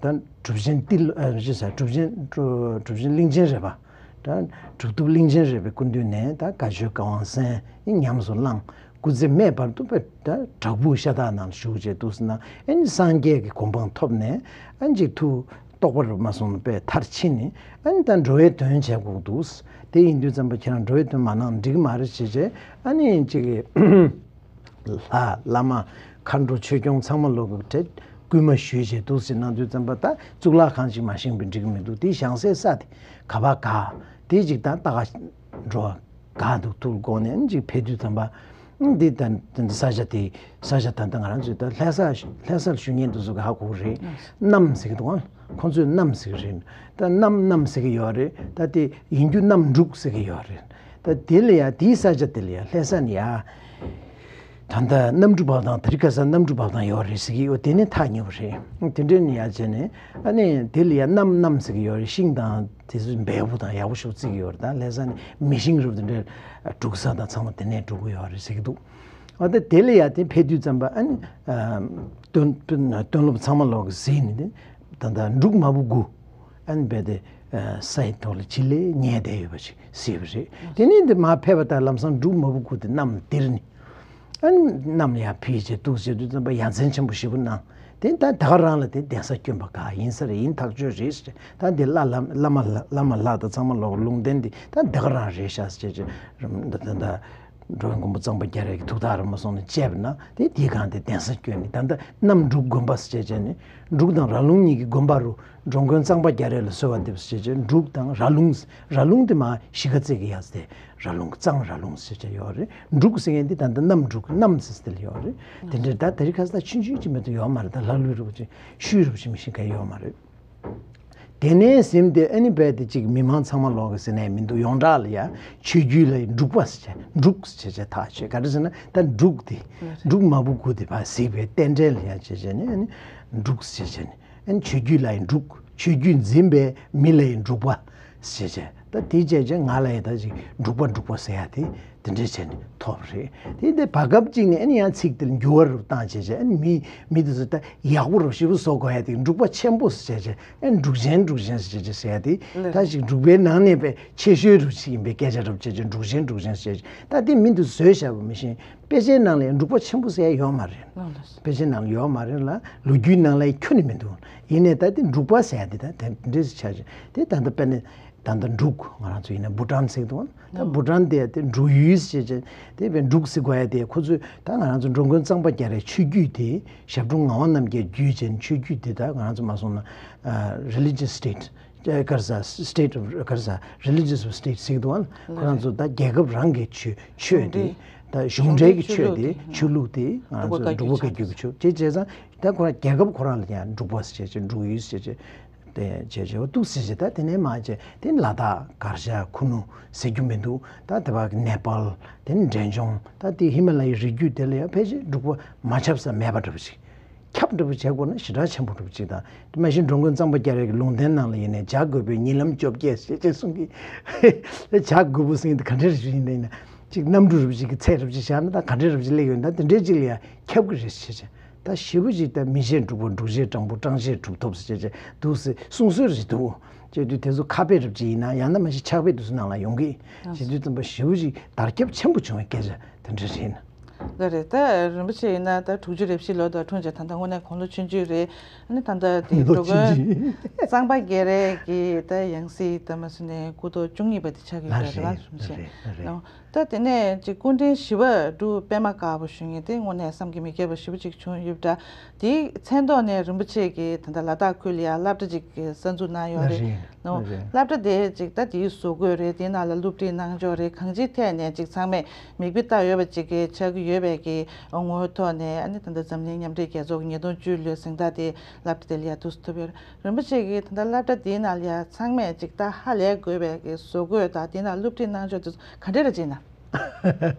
ད་ད་གྲུབ་ཆེན་ཏི་ལོ་ཨ་ཅི་ཟེར་གྲུབ་ཆེན་གྲུབ་ཆེན་གླིང་ཆེན་རས་པ། ད་གྲུབ་ཐོབ་གླིང་ཆེན་རས་པའི་སྐུ་མདུན་ནས་ད་དགའ་ཆོས་དགའ་དབང་གསན་ཉམས་སུ་བླངས། སྐུ་ཚེ་སྨད་བར་དུ་ད་བྲག་ཕུག་ཤ་སྟག་ནང་བཞུགས་བྱས་འདུག་ཟེར་ན་ཨ་ནི་སངས་རྒྱས་ཀྱི་གོ་འཕང་ཐོབ་ནས་ཨ་ནི་ཅིག་ཐུགས་རྟོགས་པ་རུ་མ་སོང་ནས་དཔེ་མཐར་ཕྱིན་ནས་ཨ་ནི་ད་འགྲོ་བའི་དོན་བྱེད་དགོས་འདུག་དེ་ཡིན་དུས་ཙམ་པ་ཁྱེད་རང་འགྲོ་བའི་དོན་མ་གནང་འགྲིག་མ་རེད་བྱས་བྱས་ཨ་ནི་ཅིག་ལྷ་བླ་མ་མཁའ་འགྲོ་ཆོས་སྐྱོང་ཚང་མ་ལོག་གི་གྲས་སྐུལ་མ་ཞུས་བྱས་འདུག་ཟེར་གནང་དུས་ཙམ་པ་ད་གཙུག་ལག་ཁང་ཅིག་མ་བཞེངས་པའི་འགྲིག་གི་མི་འདུག་དེ་བཞེངས་སའི་ས་དེ་ག་བ་ག་དེ་ཅིག་ད་ལྟ་ག་འགྲོ་བ་ག་འདུག་ཐུག་སྒོ་ནས་ཅིག་ཕེབས་དུས་ཙམ་པ་འདི་ད་འདི་ས་ཆ་དེ་ས་ཆ་ད་ལྟ་ང་རང་ཚོའི་ད་ལྷ་ས་ལྷ་སར་བཞུགས་མཁན་དེ་ཚོ་གི་ཧ་གོ་གི་རེད། གནམ་ཟེར་གི་འདུག་ཨང་། ཁོང་ཚོས་གནམ་ཟེར་གི་རེད། ད་གནམ་གནམ་ཟེར་གི་ཡོད་རེད། ད་དེ་ཡིན་རྒྱུ་གནམ་འབྲུག་ཟེར་གི་ཡོད་རེད། ད་དེ་ལ་ཡ་དེའི་ས་ཆ་དེ་ལ་ཡ་ལྷ་ས་ནས་ཡ། ད་ལྟ་གནམ་གྲུ་འབབ་ཐང་དེ་རིང་ཁ་སང་གནམ་གྲུ་འབབ་ཐང་ཡོད་རེད་ཟེར་གི་ཡོད། དེ་ནས་ཐག་ཉེ་བོ་རེད། དེ་འདྲས་ནས་ཡ་བྱས་ནས་ཨ་ནི་དེ་ལ་ཡ་གནམ་གནམ་ཟེར་གི་ཡོད་རེད། ཤིང་དང་དེ་ཚོ་འབེལ་པོ་དང་ཡག་པོ་ཞིག་བརྩི་གི་ཡོད་རེད། ད་ལྷ་ས་ནས་མེ་ཤིང་རུབ་དེ་འདྲས་སྒྲུག་ས་དང་ཚང་མ་དེ་ནས་སྒྲུག་གི་ཡོད་རེད་ཟེར་གི་འདུག་ཨ་ད་དེ་ལ་ཡ་དེ་ཕེབས་དུས་ཙམ་པ་ཨ་ནི་ཨ་སྟོན་སྟོན་སློབ་ཚང་མ་ལོག་གི་གཟིགས་ནས་དེ་ད་ལྟ་འབྲུག་མ་བུ་དགུ་ཨ་ནི་རྦད་དེ་ཨ་སའི་ཐོག་ལ་བྱི་ལས་ཉལ་བསྡད་ཡོད་པ་ཞིག་གཟིགས་པ་རེད། དེ་ནས་འདི་མར་ཕེབས་པ་དང་ལམ་སང་འབྲུག་མ་བུ་དགུ་དེ་གནམ་དེར་ནི་ཨ་ནི་གནམ་ལ་ཡར་ཕུད་བྱས་འདུག་བྱེད་དུས་ཙམ་པ་ཡ་མཚན་ཆེན་པོ་ཞེ་པོ་གནང་། དེ་ད་ད་ག་རང་ལ་དེ་གདན་ས་བསྐྱོན་པ་ག་ཡིན་ས་རེད། ཡིན་ཐག་ཆོད་རེད་ཟེར། ད་འདི་བླ་བླ་བླ་མ་བླ་མ་ལྷ་དང་ཚང་མ་ལོག་ལུང་བསྟན་འདི་ད་ད་ག་རང་རེད་ཤག་ཟེར་བྱས་ད་ད་ད། འགྲོ་བའི་མགོན་པོ་གཙང་པ་རྒྱ་རས་ཀྱི་ཐུགས་ཐག་རིང་མོ་སོང་ནས་བཅད་པ་ན་དེ་དེའི་སྒང་དེ་གདན་ས་བསྐྱོན་ནས་ད་ལྟ་གནམ་འབྲུག་དགོན་པ་ཟེར་བྱས་བྱས་ནས་འབྲུག་དང་ར་ལུང་གཉིས་ཀྱི་དགོན་པ་རུ་འགྲོ་མགོན་གཙང་པ་རྒྱ་རས་ལ་གསོལ་བ་འདེབས་ཟེར་བྱས་བྱས་འབྲུག་དང་ར་ལུང་ར་ལུང་དེ་མ་གཞིས་ཀ་རྩེ་གི་ཡ་ཟེར་ར་ལུང་གཙང་ར་ལུང་ཟེར་བྱས་ཡོད་རེད། འབྲུག་ཟེར་མཁན་དེ་ད་ལྟ་གནམ་འབྲུག་གནམ་ཟེར་དེ་ལ་ཡོད་རེད། དེ་འདྲའི་ད་དེ་རིང་ཁ་སང་ཆུང་ཆུང་ཅིག་མེད་དུ་ཡོད་མ་རེད། ད་ལྷ་ཀླུ་རུ་ཅིག་ཤུལ་རུ་ཅིག་མི་ཤེས་མཁན་ཡོད་མ་རེད། དེ་ནས་ཟིན་ཏེ་ཨ་ནི་རྦད་དེ་ཅིག་མི་མང་ཚང་མ་ལོག་གི་ཟེར་ནས་མི་འདུག་ཡོངས་གྲགས་ལ་ཡ་ཆོས་བརྒྱུད་ལ་འབྲུག་པ་ཟེར་བྱས་འབྲུག་ཟེར་བྱས་ཐག་ཆོད། ག་རེ་ཟེར་ན་ད་འབྲུག་དེ་འབྲུག་མ་བུ་དགུ་དེ་ཕར་གཟིགས་པའི་རྟེན་འབྲེལ་ལ་ཡ་བྱས་བྱས་ནས་ཨ་ནི་འབྲུག་ཟེར་བྱས་ནས་ཨ་ནི་ཆོས་བརྒྱུད་ལ་ཡ་འབྲུག་ཆོས་བརྒྱུད་འཛིན་པའི་མི་ལ་ཡ་འབྲུག་པ་ཟེར་བྱས་ད་དེ་བྱས་བྱས་ང་ལ་ཡ་ད་ཅིག་འབྲུག་པ་འབྲུག་པ་ཟེར་ཡ་དེ། དེ་འདྲས་བྱས་ནས་ཐོབ་རེད། དེ་འདི་བར་སྐབས་གཅིག་ནས་ཨ་ནི་ཡང་ཚིག་དེར་འགྱུར་བ་རུ་བཏང་བྱས་བྱས་ཨ་ནི་མི་མི་དེ་ཚོ་ད་ཡག་པོ་རུ་ཞེ་པོ་བཟོ་དགོས་ཡ་དེ་འབྲུག་པ་ཆེན་པོ་ཟེར་བྱས་བྱས་ཨ་ནི་འབྲུག་ཆེན་འབྲུག་ཆེན་ཟེར་བྱས་བྱས་ཟེར་ཡ་དེ་ལགས། ད་ཞིག་འབྲུག་པའི་ནང་ནས་པའི་ཆེ་ཤོས་རུ་ཞིག་ཡིན་པའི་སྐད་ཆ་རུ་བྱས་བྱས་འབྲུག་ཆེན་འབྲུག་ཆེན་ཟེར་བྱས་ད་དེ་མི་དེ་བཟོས་བཞག་པ་མི་ཤེས། དཔེ་ཆའི་ནང་ལ་ཡང་འབྲུག་པ་ཆེན་པོ་ཟེར་ཡ་ཡོད་མ་རེད། ལགས་ལགས། དཔེ་ཆའི་ནང་ལ་ཡོད་མ་རེད་ལ་ལོ་རྒྱུས་ནང་ལ་ཡང་ཁྱོན་ནས་མི་འདུག་ཡིན་ནའི་ད་དེ་འབྲུག་པ་ཟེར་ཡ་དེ་ད་དེ་འདྲས་ཆགས་བྱས་དེ་ད་ལྟ་དཔེར་ན། ད་ལྟ་འབྲུག་ང་རང་ཚོ་ཡིན་ན་བྷུ་ཊན་ཟེར་གི་འདུག་ད་བྷུ་ཊན་དེ་དེ་འབྲུག་ཡུལ་ཟེར་བྱས་དེ་བས་འབྲུག་ཟེར་དགོས་ཡ་དེ་ཁོ་ཚོས་ད་ང་རང་ཚོ་འགྲོ་མགོན་གཙང་པ་རྒྱ་རས་ཆོས་བརྒྱུད་དེ་ཞབས་དྲུང་ངག་དབང་རྣམ་རྒྱལ་བརྒྱུད་ཅན་ཆོས་བརྒྱུད་དེ་ད་ང་རང་ཚོ་མ་སོང་ན་religious state ག་རེ་ཟ་state of ག་རེ་ཟ་religious of state ཟེར་གི་འདུག་ཁོ་རང་ཚོ་ད་རྒྱལ་ཁབ་རང་གི་ཆོས་ཆོས་དེ་ད་གཞུང་འབྲེལ་གྱི་ཆོས་དེ་ཆོས་ལུགས་དེ་ང་རང་ཚོ་འབྲུག་པ་བཀའ་བརྒྱུད་ཀྱི་ཆོས་དེ་བྱས་ཙང་ད་ཁོ་རང་རྒྱལ་ཁབ་ཁོ་རང་ལ་ཡང་འབྲུག་པ་ཟེར་བྱས་འབྲུག་ཡུལ་ཟེར་བྱས། དེ་བྱས་བྱས་འདུག་ཟེར་བྱས་ད་དེ་ནས་མ་བྱས་དེ་ལ་དྭགས་གར་ཞ་ཁུ་ནུ་ཟེར་རྒྱུ་མི་འདུག་ད་དེ་བ་ནེ་པཱལ་དེ་ནས་འབྲས་ལྗོངས་ད་དེ་ཧི་མ་ལ་ཡའི་རི་རྒྱུད་དེ་ལ་ཡང་ཕལ་ཆེར་འབྲུག་པ་མ་ཁྱབ་ས་མེད་པ་འདྲ་པོ་ཞིག་ཁྱབ་འདྲ་པོ་བྱས་དགོས་ན་ཞེ་དྲག་ཆེན་པོ་འདྲ་པོ་ཅིག་དང་དེ་མ་གཞི་འགྲོ་མགོན་གཙང་པ་རྒྱ་རས་ཀྱི་ལུང་བསྟན་ནང་ལ་ཡིན་ནའི་བྱ་རྒོད་པོས་ཉིན་ལམ་བཅོ་བརྒྱད་ཞེས་བྱས་གསུང་གི་བྱ་རྒོད་པོ་ཟེར་མཁན་དེ་ག་འདྲ་རེད་ཡིན་ན་ཡིན་ན་ཅིག་གནམ་གྲུ་རུ་ཅིག་གི་ཚད་རུ་ཅིག་བཞག་ན་ད་ག་འདྲ་རུ་ཅིག་སླེབས་ཡོད་ན་དེ་འདྲའི་ཅིག་ལ་ཡང་ཁྱབ་གི་རེད་ཞེས་བྱས། ད་ཞེ་པོ་ཅིག་ད་མི་བྱེད་འབྲུག་པ་འབྲུག་བྱེད་སྤྲང་པོ་སྤྲང་བྱེད་གྲུབ་ཐོབ་ཟེར་བྱས་བྱས་འདུག་ཟེར་གསུང་སྲོལ་རེད་འདུག་བྱས་དུས་དེ་ཚོ་ཁ་དཔེ་རབ་ཅིག་ཡིན་ན་ཡང་ན་མ་གཞི་ཕྱག་དཔེ་དེ་ཚོ་ནང་ལ་ཡོང་གི་བྱས་དུས་ཙམ་པ་ཞེ་པོ་ཅིག་དར་ཁྱབ་ཆེན་པོ་བྱུང་བའི་སྐད་ཆ་དེ་འདྲ་རེད་ན། ལགས་རེད། ད་རིན་པོ་ཆེ་ཡིན་ན་ད་དྲུག་ཅུ་རེ་བཞི་ལོ་དང་འཁྲུངས་བྱས་ད་ལྟ་དངོས་གནས་དགུང་ལོ་ཆུང་ཆུང་རེད། ཨ་ནི་ད་ལྟ་དེ་ལོ་འགྲོ་ཆུང་མགོན་ཆུང་གཙང་པ་རྒྱ་རས་ཀྱི་ད་ཡང་སྲིད་ད་མ་སུ་ནས་སྐུ་ཐོག་བཅུ་གཉིས་པ་དེ་ཆགས་ཀྱི་ཡོད་རེད་ལགས་རེད་ལགས་རིན་པོ་ཆེ། ལགས་རེད་ལགས་རེད། ད་དེ་ནས་ཅིག་སྐུ་ཕྲེང་བཞི་པ་འབྲུག་པད་མ་དཀར་པོ་ཞུ་མཁན་དེ་དངོས་གནས་བསམ་གྱིས་མི་ཁྱབ་པ་ཞེ་པོ་ཅིག་བྱུང་ཡོད་པ་འདྲ། དེའི་མཚན་ཐོག་ནས་རིན་པོ་ཆེ་གིས་ད་ལྟ་ལ་དྭགས་ཁུལ་ལ་ཡང་སློབ་གྲྭ་ཅིག་གསར་འཛུགས་གནང་ཡོད་རེད། ལགས་རེད། ནོ། རེད། སློབ་གྲྭ་དེ་ཅིག་ད་དེའི་བཟོ་བཀོད་རེད། དེའི་ནང་ལ་སློབ་ཁྲིད་གནང་ཕྱོགས་རེད། གང་ཅིའི་ཐད་ནས་ཅིག་ཚང་མས་མིག་དཔེ་ལྟ་འོས་པ་ཅིག་གི་ཆགས་ཀྱི་ཡོད་པའི་གི་ངོ་བོའི་ཐོག་ནས། ཨ་ནི་ད་ལྟ་འཛམ་གླིང་མཉམ་འབྲེལ་རྒྱལ་ཚོགས་ཀྱི་ཉིས་སྟོང་བཅུ་ལོའི་གཟེངས་རྟགས་དེ་སློབ་གྲྭ་དེ་ལ་ཡ་ཐུགས་སུ་ཐུབ་ཡོད་རེད། རིན་པོ་ཆེ་གིས་ད་ལྟ་སློབ་གྲྭ་དེའི་ནང་ལ་ཡ་ཚང་མས་ཅིག་ད་ཧ་ལས་དགོས་པའི་གི་བཟོ་བཀོད་དང་དེའི་ནང་སློབ་ཁྲིད་གནང་ཕྱོགས་དེ་ཚོ་ག་འདྲ་རེད་ཅེ་ན།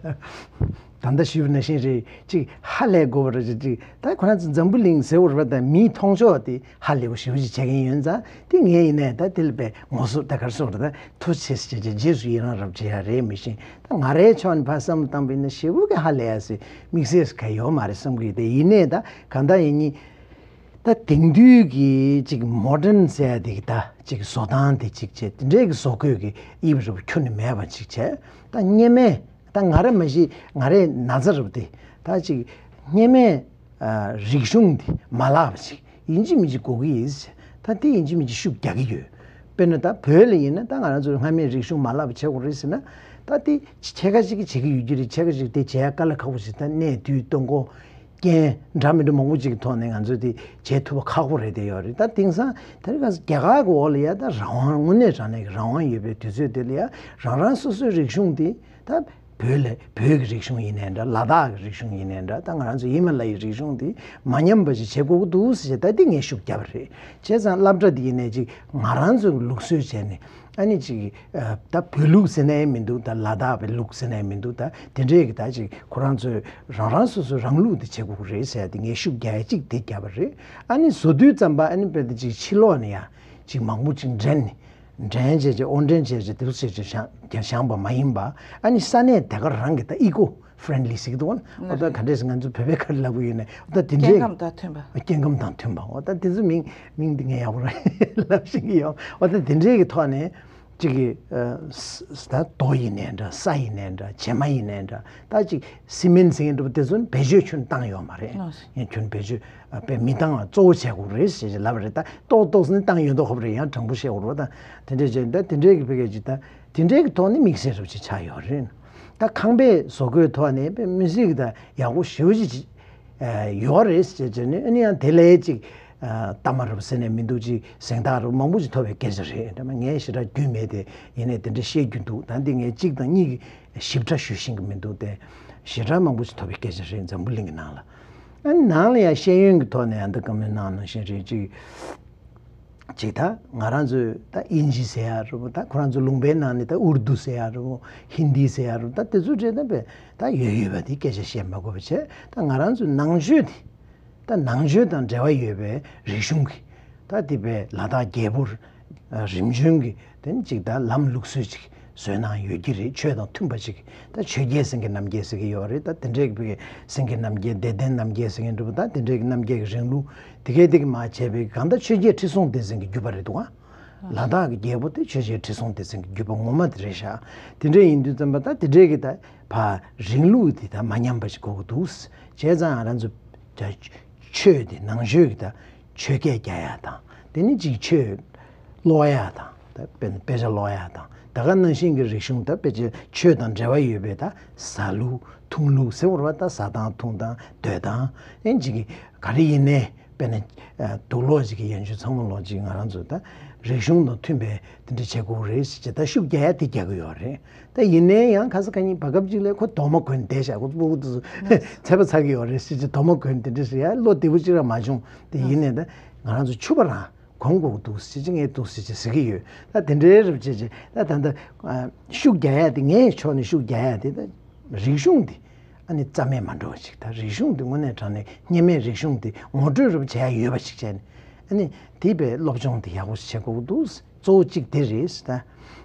ད་ལྟ་ཞུས་པ་ནང་བཞིན་རེད། ཅིག་ཧ་ལས་དགོས་པ་རེད། ཅིག་ཅིག་ད་ཁོ་རང་ཚོ་འཛམ་བུ་གླིང་ཟེར་བ་རེད་པ། ད་མིའི་མཐོང་ཕྱོགས་དེ་ཧ་ལས་པ་ཞེ་པོ་ཅིག་བྱེད་མཁན་ཡོད་ཙང་། དེ་ངས་ཡིན་ནའི་ད་དེ་ལ་དཔེ་ངོ་སོ་ད་གར་སོང་རེད། ད་ཐུགས་རྗེ་ཆེ་ཞེས་རྗེས་སུ་ཡི་རང་རབ་བྱེད་ཡ་རེད། མི་ཤེས། ད་ང་རའི་ཕྱོགས་ནས་ཕར་བསམ་བློ་བཏང་པ་ཡིན་ན་ཞེ་པོ་གི་ཧ་ལས་ཡ་ཟེར་དམིགས་བསལ་ག་ཡོད་མ་རེད་བསམ་གི་ཡོད། དེ་ཡིན་ནའི་ད་གང་ལྟར་ཡིན་ནའི། ད་དེང་དུས་ཀྱི་ཅིག་མོ་ཌན་ཟེར་ཡ་དེ་གི་ད་ཅིག་བཟོ་སྟངས་དེ་ཅིག་བྱས། དེ་འདྲའི་གི་བཟོ་བཀོད་ཀྱི་དབྱིབས་རིལ་བོ་ཁྱོན་ནས་མེད་པ་ཅིག་བྱས། ད་སྔོན་མའི་ད་ང་ར་མ་གཞི་ང་རའི་ན་ཚ་རིལ་བོ་དེ་ད་ཅིག་སྔོན་མའི་ཨ་རིག་གཞུང་དེ་མ་བརླག་པ་ཅིག་ཡིན་གཅིག་མིན་གཅིག་དགོས་ཀྱི་ཡིན། ད་དེ་ཡིན་གཅིག་མིན་གཅིག་ཤུགས་རྒྱག་གི་ཡོད། དཔེར་ན་ད་བོད་ལ་ཡིན་ན། ད་ང་རང་ཚོའི་སྔ་མའི་རིག་གཞུང་མ་བརླག་པ་བྱེད་དགོས་རེད་ཟེར་ན། ད་དེ་ཕྱེད་ཀ་ཅིག་གིས་བྱེད་ཀྱི་ཡོད་ཀྱི་རེད། ཕྱེད་ཀ་ཅིག་དེ་བྱེད་ཡ་དཀའ་ལས་ཁག་པོ་ཞིག་ད་གནས་དུས་སྟོན་གོ་རྐྱེན་འདྲ་མི་འདྲ་མང་པོ་ཅིག་གི་ཐོག་ནས་ང་ཚོས་དེ་བྱེད་ཐུབ་པ་ཁག་པོ་རེད་དེ་ཡོད་རེད། ད་དེང་སང་དེ་རིང་ཁ་སང་རྒྱ་གར་གྱི་འོག་ལ་ཡ་ད་རང་དབང་དངོས་གནས་དྲང་གནས་ཀྱི་རང་དབང་ཡོད་པའི་དུས་ཚོད་དེ་ལ་ཡ་རང་རང་སོ་སོའི་རིག་གཞུང་དེ། ད་བོད་ལ་བོད་ཀྱི་རིག་གཞུང་ཡིན་ནའི་འདྲ། ལ་དྭགས་ཀྱི་རིག་གཞུང་ཡིན་ནའི་འདྲ། ད་ང་རང་ཚོ་ཧི་མ་ལ་ཡའི་རིག་གཞུང་དེ་མ་ཉམས་པ་ཞིག་བྱེད་དགོས་ཀྱི་འདུག་ཟེར་ད་དེ་ངས་ཤུགས་བརྒྱབ་པ་རེད། བྱས་ཙང་སློབ་གྲྭ་དེ་ཡིན་ནའི་ཅིག་ང་རང་ཚོའི་ལུགས་སྲོལ་བྱས་ནས། ཨ་ནི་ཅིག་ཨ་ད་བོད་ལུགས་ཟེར་ནའི་མི་འདུག་ད་ལ་དྭགས་པའི་ལུགས་ཟེར་ནའི་མི་འདུག་ད་དེ་འདྲས་ཀྱི་ད་ཅིག་ཁོ་རང་ཚོས་རང་རང་སོ་སོའི་རང་ལུགས་དེ་བྱེད་དགོས་ཀྱི་རེད་ཟེར་ཏེ་ངས་ཤུགས་རྒྱག་ཡ་གཅིག་དེ་བརྒྱབ་པ་རེད། ཨ་ནི་བཟོ་དུས་ཙམ་པ་ཨ་ནི་དཔེ་དེ་ཅིག་ཕྱི་ལོགས་ནས་ཡ་ཅིག་མང་པོ་ཅིག་འདྲེན་ནས་འདྲེན་བྱས་བྱས་དབོར་འདྲེན་བྱས་བྱས་དེ་ཚོ་བྱས་བྱས་བཞག་བཞག་པ་མ་ཡིན་པ། ཨ་ནི་ས་གནས་དེ་ག་རང་གི་ད་ཨི་ཀོ་ཕྲེན་ལི་ཟེར་གི་འདུག་བ། འོ་ད་ག་འདྲས་ང་ཚོ་བོད་པའི་ཁ་ལ་ལབ་གི་ཡོད་ནའི། འོ་ད་དེ་འདྲས། སྐྱེ་ཁམས་དང་མཐུན་པ། སྐྱེ་ཁམས་དང་མཐུན་པ། འོ་ད་དེ་ཚོ་མིང་མིང་འདི་ངས་ཡག་པོ་རང་ལབ་ཤེས་ཀྱི་ཡོད། འོ་ད་དེ་འདྲས་ཀྱི་ཐོག་ནས་ཅིག་གི་ཨ་ས་ད་རྡོ་ཡིན་ནའི་འདྲ། ས་ཡིན་ནའི་འདྲ། བྱེ་མ་ཡིན་ནའི་འདྲ། ད་ཅིག་སི་མེན་ཟེར་མཁན་འདྲ་པོ་དེ་ཚོ་བེད་སྤྱོད་ཁྱོན་བཏང་ཡོད་མ་རེད། ཨ་ངས་ཁྱོན་བེད་སྤྱོད་ཨ་དཔེ་མི་བཏང་བ་གཙོ་བོ་བྱེད་དགོས་རེད་ཟེར་ལབ་པ་རེད། ད་ཏོག་ཏོག་ཙམ་བཏང་ཡོད་མདོག་ཁ་པོ་རེད། ཡང་དྲང་པོ་བཤད་དགོས་རེད་པ། ད་དེ་འདྲས་བྱས་ད་དེ་འདྲས་ཀྱི་བེད་སྐད་ཅིག་ད་དེ་འདྲས་ཀྱི་ཐོག་ནས་དམིགས་བསལ་རབ་ཅིག་ཆགས་ཡོད་རེད། ད་ཁང་པའི་བཟོ་བཀོད་ཐོག་ནས་དཔེ་མི་སྲིད་ཀྱི་ད་ཡག་པོ་ཞེ་པོ་ཅིག་ཨ་ཡོད་རེད་ཟེར་བྱས་ནས། ཨ་ནི་ཡང་དེ་ལས་ཅིག་ཨ་གཏའ་མ་རབ་ཟེར་ནས་མི་འདུག་ཅིག་གཟེངས་རྟགས་རབ་མང་པོ་ཅིག་ཐོབ་པའི་སྐད་ཆ་རེད། དེ་མ་ངས་ཞེ་དྲག་རྒྱུས་མེད་དེ། ཡིན་ནའི་དེ་འདྲ་བཤད་རྒྱུ་འདུག་ད་འདི་ངས་གཅིག་དང་གཉིས་ཀྱི་ཞིབ་ཕྲ་ཞུ་ཤེས་ཀྱི་མི་འདུག་སྟེ། ཞེ་དྲག་མང་པོ་ཅིག་ཐོབ་པའི་སྐད་ཆ་རེད། འཛམ་བུ་གླིང་གི་ནང་ལ། ཨ་ནི་ནང་ལ་ཡང་ཤེས་ཡོན་གྱི་ཐོག་ནས་ཡང་འདི་བཀའ་མོལ་གནང་ནང་བཞིན་རེད། ཅིག་ཅིག་ད་ང་རང་ཚོས་ད་དབྱིན་ཇི་ཟེར་ཡ་རུ། ད་ཁོ་རང་ཚོ་ལུང་པའི་ནང་ནས་ད་ཨུར་དུ་ཟེར་ཡ་རུ། ཧིན་དི་ཟེར་ཡ་རུ། ད་དེ་ཚོ་འདྲ་ད་བས་ད་ཡོད་ཡོད་པ་དེ་སྐད་ཆ་བཤད་མ་དགོས་པ་བྱས། ད་ང་རང་ཚོའི་ནང་ཆོས་དེ། ད་ནང་ཆོས་དང་འབྲེལ་བ་ཡོད་པའི་རིག་གཞུང་གི། ད་དེ་བས་ལ་དྭགས་རྒྱལ་པོ་རིམ་བྱོན་གྱི་དེ་ནི་ཅིག་ད་ལམ་ལུགས་སྲོལ་ཅིག་བཟོས་གནང་ཡོད་ཀྱི་རེད། ཆོས་དང་མཐུན་པ་ཅིག་ད་ཆོས་རྒྱལ་སེང་གེ་རྣམ་རྒྱལ་ཟེར་གྱི་ཡོད་རེད། ད་དེ་འདྲའི་བས་སེང་གེ་རྣམ་རྒྱལ། བདེ་ལྡན་རྣམ་རྒྱལ་ཟེར་མཁན་འདྲ་པོ། ད་དེ་འདྲའི་གི་རྣམ་རྒྱལ་གྱི་རིང་ལུགས་དེ་གའི་དེ་གི་མ་བྱས་པའི་གང་ལྟར་ཆོས་རྒྱལ་ཁྲི་སྲོང་ལྡེ་བཙན་གྱི་བརྒྱུད་པ་རེད་འདུག་ཨ། ལ་དྭགས་ཀྱི་རྒྱལ་པོ་དེ་ཆོས་རྒྱལ་ཁྲི་སྲོང་ལྡེ་བཙན་གྱི་བརྒྱུད་པ་ངོ་མ་དེ་རེད་ཤག་དེ་འདྲ་ཡིན་དུས་ཙམ་པ་ད་དེ་འདྲའི་གི་ད་ཕར་རིང་ལུགས་དེ་ད་མ་ཉམས་པ་ཞིག་དགོས་ཀྱི་འདུག་བྱས་ཙང་ང་རང་ཚོ་ཆོས་དེ་ནང་ཆོས་ཀྱི་ད་ཆོས་སྐད་རྒྱག་ཡ་དང་། དེ་ནི་ཅིག་ཆོས་ཀློག་ཡ་དང་། ད་དཔེ་དཔེ་ཆ་ཀློག་ཡ་དང་། ད་ག་ནང་བཞིན་གྱི་རིག་གཞུང་ད་དཔེ་ཆ་ཆོས་དང་འབྲེལ་བ་ཡོད་པའི་ད་ཟ་ལུགས་འཐུང་ལུགས་ཟེར་བ་རེད་པ། ད་ཟ་སྟངས་འཐུང་སྟངས་སྡོད་སྟངས། ཨེ་ཅིག་གི་ག་རེ་ཡིན་ནའི། དཔེར་ན་ཨ་དུག་ལོག་ཅིག་གི་ཡན་ཆོད་ཚང་མ་ལོག་ཅིག་ང་རང་ཚོ་ད་རིག་གཞུང་དང་མཐུན་པའི་དེ་འདྲ་བྱེད་དགོས་རེད་ཟེར་བྱས་ད་ཤུགས་རྒྱག་ཡ་དེ་རྒྱག་གི་ཡོད་རེད། ད་ཡིན་ནའི་ཡང་ཁ་ས་ཁ་ཉིན་བར་སྐབས་ཅིག་ལ་ཁོ་རྡོག་མ་གོན་བསྡད་བཞག་ཁོ་ཚོ་སྤུ་གུ་དེ་ཚོ་ཚད་པ་ཚ་གི་ཡོད་རེད་ཟེར་བྱས་རྡོག་མ་གོན་དེ་འདྲ་ཟེར་ཡ་བློ་བདེ་པོ་ཅིག་རང་མ་བྱུང་། དེ་ཡིན་ནའི་ད་ང་རང་ཚོ་ཕྱུ་པ་རང་གོན་དགོས་འདུག་ཟེར་གྱི་ངས་འདུག་ཟེར་གྱི་ཟེར་གྱི་ཡོད། ད་དེ་འདྲའི་རབ་བྱས་བྱས་ད་ད་ལྟ་ཨ་ཤུགས་རྒྱག་ཡ་དེ། ངའི་ཕྱོགས་ནས་ཤུགས་རྒྱག་ཡ་དེ་ད་རིག་གཞུང་དེ་ཨ་ནི་རྩ་མེད་མ་འགྲོ་བ་ཅིག་ད་རིག་གཞུང་དེ་དངོས་གནས་དྲང་གནས་སྔོན་མའི་རིག་གཞུང་དེ་ངོ་སྤྲོད་རབ་བྱེད་ཡ་ཡོད་པ་ཞིག་བྱས་ནས། ཨ་ནི་དེ་བས་སློབ་སྦྱོང་དེ་ཡག་པོ་ཞིག་བྱེད་དགོས་འདུག་གཙོ་བོ་གཅིག་དེ་རེད་ད།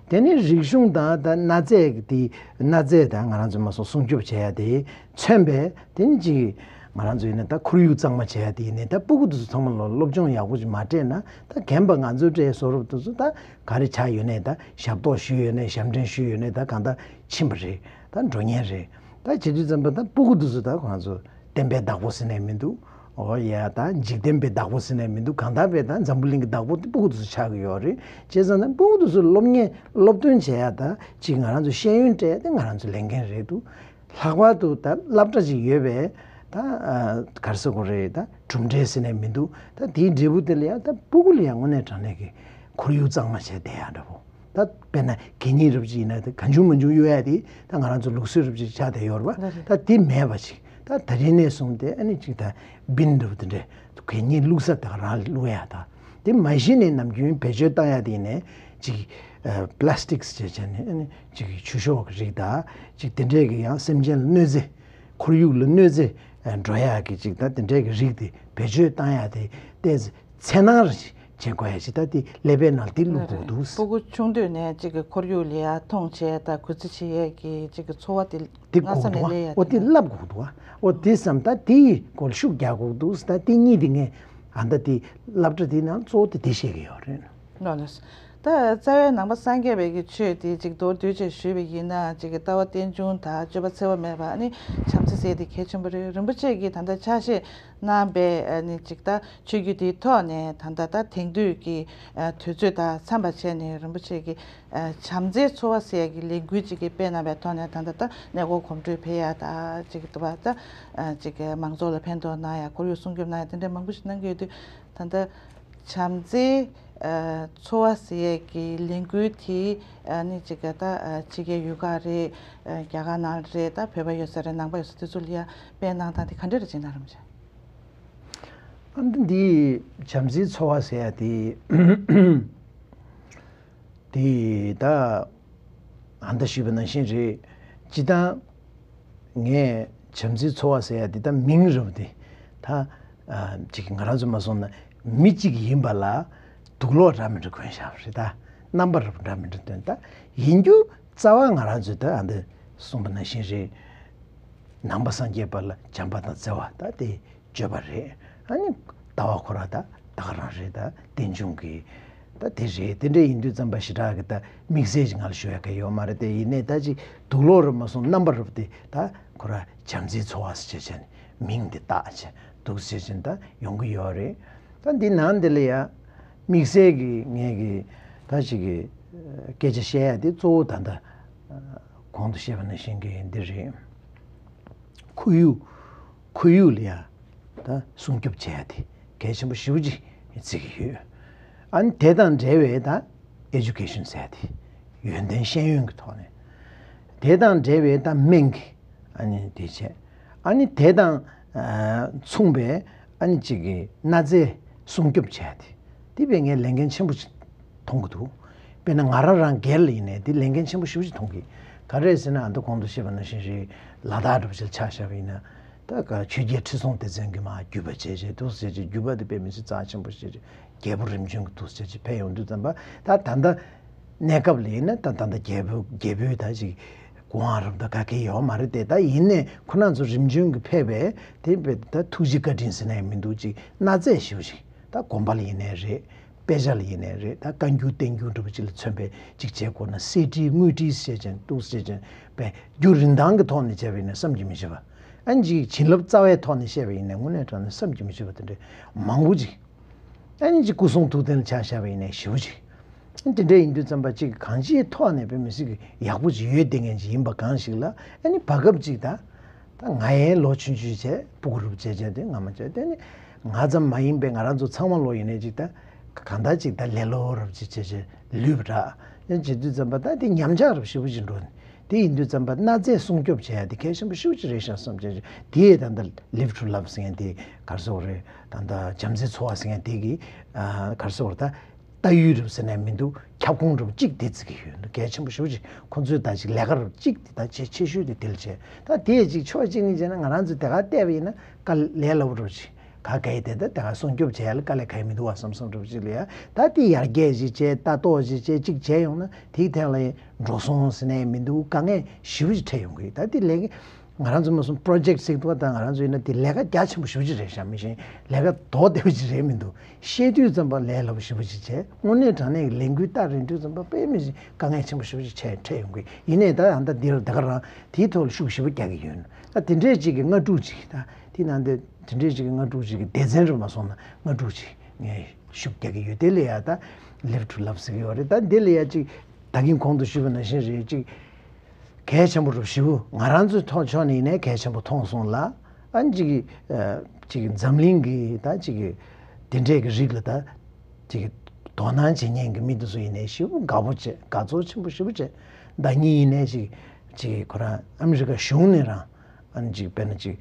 དེ་ནས་རིག་གཞུང་དང་ད་གནའ་རྫས་ཀྱི་དེ། གནའ་རྫས་དང་ང་རང་ཚོ་མ་སོང་སྲུང་སྐྱོབ་བྱེད་ཡ་དེ་མཚོན་པའི་དེ་ནི་ཅིག་ང་རང་ཚོ་ཡིན་ན་ད་ཁོར་ཡུག་གཙང་མ་བྱེད་ཡ་དེ་ཡིན་ནའི་ད་སྤུ་གུ་དེ་ཚོ་ཚང་མ་ལ་སློབ་སྦྱོང་ཡག་པོ་ཅིག་མ་སྤྲད་ན། ད་རྒན་པ་ང་ཚོའི་གྲས་བཟོ་རབས་དེ་ཚོ་ད་ག་རེ་ཆགས་ཡོད་ནའི། ད་ཞབས་ཏོག་ཞུས་ཡོད་ནའི། ཞབས་འདྲེན་ཞུས་ཡོད་ནའི། ད་གང་ལྟར་ཕྱིན་པ་རེད། ད་འགྲོ་མཁན་རེད། ད་བྱེད་དུས་ཙམ་པ་ད་སྤུ་གུ་དེ་ཚོ་ད་ཁོ་རང་ཚོ་བསྟན་པའི་བདག་པོ་ཟེར་ནའི་མི་འདུག་འོ་ཡ། ད་འཇིག་རྟེན་པའི་བདག་པོ་ཟེར་ནའི་མི་འདུག་གང་ལྟར་བས་ད་འཛམ་བུ་གླིང་གི་བདག་པོ་དེ་སྤུ་གུ་དེ་ཚོ་ཆགས་ཀྱི་ཡོད་རེད། བྱས་ཙང་ད་སྤུ་གུ་དེ་ཚོ་སློབ་གཉེར་སློབ་སྟོན་བྱེད་ཡ་ད་ཅིག་ང་རང་ཚོ་ཤེས་ཡོན་སྤྲད་ཡ་དེ་ང་རང་ཚོ་ལས་འགན་རེད་འདུག་ལྷག་པར་དུ་ད་སློབ་གྲྭ་ཅིག་ཡོད་པས་ད་ཨ་ག་རེ་ཟེར་དགོས་རེད། ད་གྲུབ་འབྲས་ཟེར་ནའི་མི་འདུག་ད་དེའི་འབྲས་བུ་དེ་ལ་ཡང་ད་སྤུ་གུ་ལ་ཡང་དངོས་གནས་དྲང་གནས་ཀྱི་ ཁོར་ཡུག་གཙང་མ་བྱས་བསྡད་ཡག་འདྲ་པོ། ད་དཔེར་ན་གད་སྙིགས་རབ་ཅིག་ཡིན་ན་དེ་གང་བྱུང་མང་བྱུང་གཡུག་ཡག་དེ་ད་ང་རང་ཚོ་ལུགས་སྲོལ་རབ་ཅིག་ཆགས་བསྡད་ཡོད་རེད་པ། ད་དེ་མེད་པ་ཅིག་ད་ད་རིང་ནས་བཟུང་སྟེ་ཨ་ནི་ཅིག་ད་བིན་འདྲ་པོ་དེ་འདྲས་གད་སྙིགས་བླུགས་ས་དེ་ག་རང་བླུགས་ཡག་ད། དེ་མ་གཞི་ནས་ནམ་རྒྱུན་བེད་སྤྱོད་བཏང་ཡག་དེ་ཡིན་ནའི་ཅིག་པ་ལ་སི་ཊིག་ཟེར་བྱས་ནས་ཨ་ནི་ཅིག་ཆུ་ཤོག་གི་རིགས་དང་ཅིག་དེ་འདྲས་ཀྱི་ཡང་སེམས་ཅན་ལ་གནོད་འཚེ། ཁོར་ཡུག་ལ་གནོད་འཚེ་འགྲོ་ཡག་གི་ཅིག་ད་དེ་འདྲའི་གི་རིགས་དེ་བེད་སྤྱོད་བཏང་ཡག་དེ་ཏོག་ཙམ་འཚེར་སྣང་རེ་བྱེད་དགོས་ཡག་ཅིག་ད་དེ་ཀླད་པའི་ནང་དེ་བླུག་དགོས་འདུག་སྤུ་གུ་ཆུང་དུས་ནས་ཅིག་གི་ཁོར་ཡུག་ལ་ཡ་མཐོང་བྱས་ད་གུས་བརྩི་བྱེད་ཡས་ཀྱི་ཅིག་གི་ཚོར་བ་དེ་དེ་སྔ་ས་དགོས་ནས་འདུག་སླེབས་ཡ་ཨོ་དེ་བསླབ་དགོས་འདུག་ཨ། ཨོ་དེ་བསམ་ད་དེའི་སྐོར་ཤུགས་རྒྱག་དགོས་འདུག་ད་དེ་གཉིས་དེ་ངས་ཨ་ད་དེ་སློབ་གྲྭ་དེའི་ནང་གཙོ་བོ་དེ་དེ་བཤད་ཀྱི་ཡོད་རེད། ལགས་ལགས། ད་རྩ་བའི་ནང་པ་སངས་རྒྱས་པའི་གི་ཆོས་དེ་ཅིག་མདོར་བསྡུས་ཅིག་ཞུས་པ་ཡིན་ན་ཅིག་གི་ལྟ་བ་རྟེན་འབྱུང་དང་སྤྱོད་པ་འཚེ་བ་མེད་པ་ཨ་ནི་བྱམས་བརྩེ་ཟེར་དེ་གལ་ཆེན་པོ་རེད། རིན་པོ་ཆེ་གིས་ད་ལྟ་ཕྱག་བཞེས་གནང་པའི་ཨ་ནི་ཅིག་ད་ཆོས་བརྒྱུད་དེའི་ཐོག་ནས་ད་ལྟ་ད་དེང་དུས་ཀྱི་ཨ་དུས་ཚོད་དང་འཚམས་པ་བྱས་ནས་རིན་པོ་ཆེ་གིས་ཨ་བྱམས་བརྩེའི་འཚོ་བ་ཟེར་ཡ་གི་ལས་འགུལ་ཅིག་གི་སྤེལ་གནང་པའི་ཐོག་ནས་ད་ལྟ་ད་གནས་སྐོར་གོམ་བགྲོད་ཕེབས་ཡ་ད་ཅིག་གི་འདུག་པ་ད་ཨ་ཅིག་གི་མང་ཚོགས་ལ་ཕན་ཐོགས་གནང་ཡ་ཁོར་ཡུག་སྲུང་སྐྱོབ་གནང་ཡ་དེ་འདྲ་མང་པོ་ཞིག་གནང་གི་ཡོད་དུས། ད་ལྟ་བྱམས་བརྩེའི་ཨ་འཚོ་བ་ཟེར་ཡས་ཀྱི་ལས་འགུལ་དེ་ཨ་ནི་ཅིག་ག་ད་ཨ་ཕྱི་རྒྱལ་ཡུལ་ཁག་རེད། ཨ་རྒྱ་གར་ནང་རེད། ད་བོད་པ་ཡོད་ས་རེད། ནང་པ་ཡོད་ས་དེ་ཚོ་ལ་ཡ་སྤེལ་གནང་སྟངས་དེ་ག་འདྲ་རེད་ཅེ་ན་རམ་ཅེ། ཨ་འདི་འདི་བྱམས་བརྩེའི་འཚོ་བ་ཟེར་ཡ་དེ་དེ་ད་ཨ་མདའ་ཞུས་པ་ནང་བཞིན་རེད། སྤྱི་བཏང་ངས་བྱམས་བརྩེའི་འཚོ་བ་ཟེར་ཡ་འདི་ད་མིང་རབ་དེ་ད་ཅིག་ང་རང་ཚོ་མ་སོང་ན་མི་གཅིག་ཡིན་པ་ལ་དུག་ལོག་འདྲ་མི་འདྲ་གོན་བཞག་པ་རེད། ད་རྣམ་པ་རབ་འདྲ་མི་འདྲ་སྟོན། ད་ཡིན་རྒྱུ་རྩ་བ་ང་རང་ཚོས་ད་ཨ་འདི་གསུངས་པ་ནང་བཞིན་རེད། ནང་པ་སངས་རྒྱས་པ་ལ་བྱམས་པ་དང་བརྩེ་བ་ད་དེ་སྤྱོད་པ་རེད། ཨ་ནི་ལྟ་བ་ཁོ་རང་ད་ད་ག་རང་རེད། ད་རྟེན་འབྱུང་གི་ད་དེ་རེད། དེ་འདྲ་ཡིན་དུས་ཙམ་པ་ཞེ་དྲག་གི་ད་དམིགས་བསལ་ཅིག་ང་ལ་ཞུ་ཡ་ག་ཡོད་མ་རེད། དེ་ཡིན་ནའི་ད་ཅིག་དུག་ལོག་རུ་མ་སོང་རྣམ་པ་རུ་དེ་ད་ཁོ་རང་བྱམས་བརྩེའི་འཚོ་བ་ཟེར་བྱས་བྱས་ནས་མིང་དེ་བཏགས་བྱས་འདུག་ཟེར་བྱས་ད་ཡོང་གི་ཡོད་རེད། ད་འདི་ནང་འདི་ལ་ཡ་དམིགས་བསལ་གི་ངས་གི་ད་ཅིག་གི་སྐད་ཆ་བཤད་ཡ་དེ་གཙོ་བོ་ད་ད་གོང་དུ་བཤད་པ་ནང་བཞིན་གི་འདི་རེད། ཁོར་ཡུག་ཁོར་ཡུག་ལ་ཡ་ད་སྲུང་སྐྱོབ་བྱས་ཏེ་གལ་ཆེན་པོ་ཞེ་པོ་ཅིག་བརྩི་གི་ཡོད། ཨ་ནི་དེ་དང་འབྲེལ་བའི་ད་ཨེ་ཇུ་ཀེ་ཤན་ཟེར་ཏེ་ཡོན་ཏན་ཤེས་ཡོན་གྱི་ཐོག་ནས་དེ་དང་འབྲེལ་བའི་ད་སྨན་གྱི་ཨ་ནི་དེ་བྱས། ཨ་ནི་དེ་དང་ཨ་མཚུངས་པའི་ཨ་ནི་གཅིག་གི་གནའ་རྫས་སྲུང་སྐྱོབ་བྱས་ཏེ་དེ་བས་ངས་ལས་འགན་ཆེན་པོ་ཅིག་མཐོང་གི་འདུག་དཔེར་ན་ང་རང་རང་སྒེར་ལ་ཡིན་ནའི་འདི་ལས་འགན་ཆེན་པོ་ཞེ་པོ་ཅིག་མཐོང་གི། ག་རེ་ཟེར་ན་ཨ་མདོ་གོང་དུ་བཤད་པ་ནང་བཞིན་རེད། ལ་དྭགས་འདྲ་པོ་ཞིག་ལ་ཆ་བཞག་པ་ཡིན་ན་ད་ག་ཆོས་རྒྱལ་ཁྲི་སྲོང་ལྡེ་བཙན་གྱིས་མར་བརྒྱུད་པ་བྱས་བྱས་འདུག་ཟེར་བྱས་བརྒྱུད་པ་དེ་དཔེ་མི་སྲིད་རྩ་ཆེན་པོ་ཞིག་རེད། རྒྱལ་པོ་རིམ་བྱོན་གྱིས་འདུག་ཟེར་བྱས་ཕེབས་ཡོང་དུས་ཙམ་པ་ད་ད་ལྟ་གནས་སྐབས་ལ་ཡིན་ན་ད་ད་ལྟ་རྒྱལ་པོ་རྒྱལ་པོའི་ད་ཅིག་དགོངས་པ་རབ་ད་ག་གེ་ཡོད་མ་རེད་དེ། ད་ཡིན་ནའི་ཁོ་རང་ཚོ་རིམ་བྱོན་གྱིས་ཕེབས་པའི་དེ་དཔེ་ད་ཐུགས་རྗེ་བཀའ་དྲིན་ཟེར་ན་ཡང་མི་འདུག་ཅིག་གནའ་རྫས་ཞེ་པོ་ཅིག་ད་དགོན་པ་ལ་ཡིན་ནའི་རེད། དཔེ་ཆ་ལ་ཡིན་ནའི་རེད། ད་བཀའ་འགྱུར་བསྟན་འགྱུར་འདྲ་པོ་ཅིག་ལ་མཚོན་པའི་ཅིག་བྱས་དགོས་ན་གསེར་བྲིས་དངུལ་བྲིས་ཟེར་བྱས་འདུག་ཟེར་བྱས་པའི་རྒྱུན་རིན་ཐང་གི་ཐོག་ནས་བྱས་པ་ཡིན་ན་བསམ་གྱིས་མི་ཁྱབ་པ། ཨ་ནི་ཅིག་བྱིན་རླབས་རྩ་བའི་ཐོག་ནས་བཤད་པ་ཡིན་ན་དངོས་གནས་དྲང་གནས་བསམ་གྱིས་མི་ཁྱབ་པ་དེ་འདྲའི་མང་པོ་ཅིག་ཨ་ནི་ཅིག་སྐུ་གསུང་ཐུགས་རྟེན་ལ་ཆ་བཞག་པ་ཡིན་ན་ཞེ་པོ་ཅིག་ཨ་ནི་དེ་འདྲ་ཡིན་དུས་ཙམ་པ་ཅིག་གང་ཅིའི་ཐོག་ནས་དཔེ་མི་སྲིད་ཀྱི་ཡག་པོ་ཅིག་ཡོད་བསྡད་མཁན་ཅིག་ཡིན་པ་གང་ཞིག་ལ་ཨ་ནི་བར་སྐབས་ཅིག་ད་ད་ང་ཡང་ལོ་ཆུང་ཆུང་བྱས་སྤུ་གུ་རུབ་བྱས་བྱས་དེ་ང་མ་བྱས་དེ་ནི་ང་ཙམ་མ་ཡིན་པའི་ང་རང་ཚོ་ཚང་མ་ལོ་ཡིན་ནའི་ཅིག་ད་གང་ལྟར་ཅིག་ད་ལེ་ལོ་རུབ་ཅིག་བྱས་བྱས་ལུས་པ་འདྲ་ཡང་བྱེད་དུས་ཙམ་པ་ད་དེ་ཉམས་ཆག་རུབ་ཞེ་པོ་ཅིག་འགྲོ་ནི་དེ་ཡིན་དུས་ཙམ་པ་གནའ་རྫས་སྲུང་སྐྱོབ་བྱས་ཡ་དེ་གལ་ཆེན་པོ་ཞེ་པོ་ཅིག་རེད་ཤག་བསམ་བྱས་བྱས་དེ་ད་ད་Live to Love ཟེར་མཁན་དེ་ག་རེ་ཟེར་དགོས་རེད། ད་ད་བྱམས་བརྩེའི་འཚོ་བ་ཟེར་མཁན་དེ་གི་ཨ་ག་རེ་ཟེར་དགོས་རེད། ད་ལྟ་ཡུལ་རུ་ཟེར་ནས་མི་འདུག་ཁྱབ་ཁོངས་རུ་གཅིག་དེ་བརྩི་གི་ཡོད་འདུག་གལ་ཆེན་པོ་ཞེ་པོ་ཅིག་ཁོང་ཚོའི་ད་ཅིག་ལས་ཀ་རུ་གཅིག་དེ་ད་ཆེས་ཆེ་ཤོས་དེ་དེ་ལ་བྱས། ད་དེ་ཅིག་ཕྱོགས་གཅིག་ནས་བྱས་ན་ང་རང་ཚོས་དེ་ག་བལྟས་པ་ཡིན་ན་དཀའ་ལས་སླ་པོ་རུ་ཅིག་ག་ག་ཡི་དེ་ད་དེ་ག་སྲུང་སྐྱོབ་བྱས་ལ་དཀའ་ལས་ག་ཡི་མི་འདུག་བ་བསམ་བསམ་རུ་ཅིག་ལ་ཡ་ད་དེ་ཡར་རྒྱས་ཅིག་བྱས་ལྟ་རྟོག་ཅིག་བྱས་གཅིག་བྱས་ཡོང་ན་དེའི་ཐད་ལ་འགྲོ་སོང་ཟེར་ནས་མི་འདུག་དཀའ་ངལ་ཞེ་པོ་ཅིག་འཕྲད་ཡོང་གི། ད་དེ་ལས་ཀ་ང་རང་ཚོ་མ་སོང་པྲོ་ཇེག་ཟེར་གི་འདུག་ད་ང་རང་ཚོ་ཡིན་ན་དེ་ལས་ཀ་རྒྱ་ཆེན་པོ་ཞེ་པོ་ཅིག་རེད་ཤག་མི་ཤེས་ལས་ཀ་རྡོག་རྡེག་པོ་ཅིག་རེད་མི་འདུག་བཤད་དུས་ཙམ་པ་ལས་སླ་པོ་ཞེ་པོ་ཅིག་བྱས། དངོས་གནས་དྲང་གནས་ཀྱི་ལས་འགུལ་སྟ་རེ་འདུས་ཙམ་པ་དཔེ་མི་སྲིད་དཀའ་ངལ་ཆེན་པོ་ཞེ་པོ་ཅིག་བྱས་འཕྲད་ཡོང་གི་ཡིན་ནའི་ད་ཡང་ད་འདིར་ད་ག་རང་དེའི་ཐོག་ལ་ཤུགས་ཞེ་པོ་རྒྱག་གི་ཡོད། ད་དེ་འདྲས་ཅིག་གི་སྔ་དྲུག་ཅིག་ད་དེ་ནང་དེ་དེ་འདྲས་ཅིག་གི་སྔ་དྲུག་ཅིག་གི་སྡེ་ཚན་རུ་མ་སོང་ན་སྔ་དྲུག་ཅིག་ངས་ཤུགས་རྒྱག་གི་ཡོད། དེ་ལ་ཡ་ད་Live to Love ཟེར་གི་ཡོད་རེད། ད་འདི་ལ་ཡ་ཅིག་ད་གིན་གོང་དུ་ཞུས་པ་ནང་བཞིན་རེད། ཅིག་གལ་ཆེན་པོ་རུ་ཞེ་པོ་ང་རང་ཚོའི་ཐོག་ཕྱོགས་ནས་ཡིན་ནའི་གལ་ཆེན་པོ་མཐོང་སོང་ལ། ཨ་ཅིག་ཅིག་འཛམ་གླིང་གི་ད་ཅིག་དེ་འདྲས་ཀྱི་རིགས་ལ་ད་ཅིག་ དོ་སྣང་བྱེད་མཁན་གྱི་མི་དེ་ཚོ་ཡིན་ནའི་ཞེ་པོ་དགའ་པོ་བྱས། དགའ་ཚོར་ཆེན་པོ་ཞེ་པོ་བྱས། ཟླ་ཉིན་ཡིན་ནའི་ཅིག་ཅིག་ཁོ་རང་ཨ་མི་རི་ཀ་གཞུང་ནས་རང་ཨ་ནི་ཅིག་དཔེར་ན་ཅིག་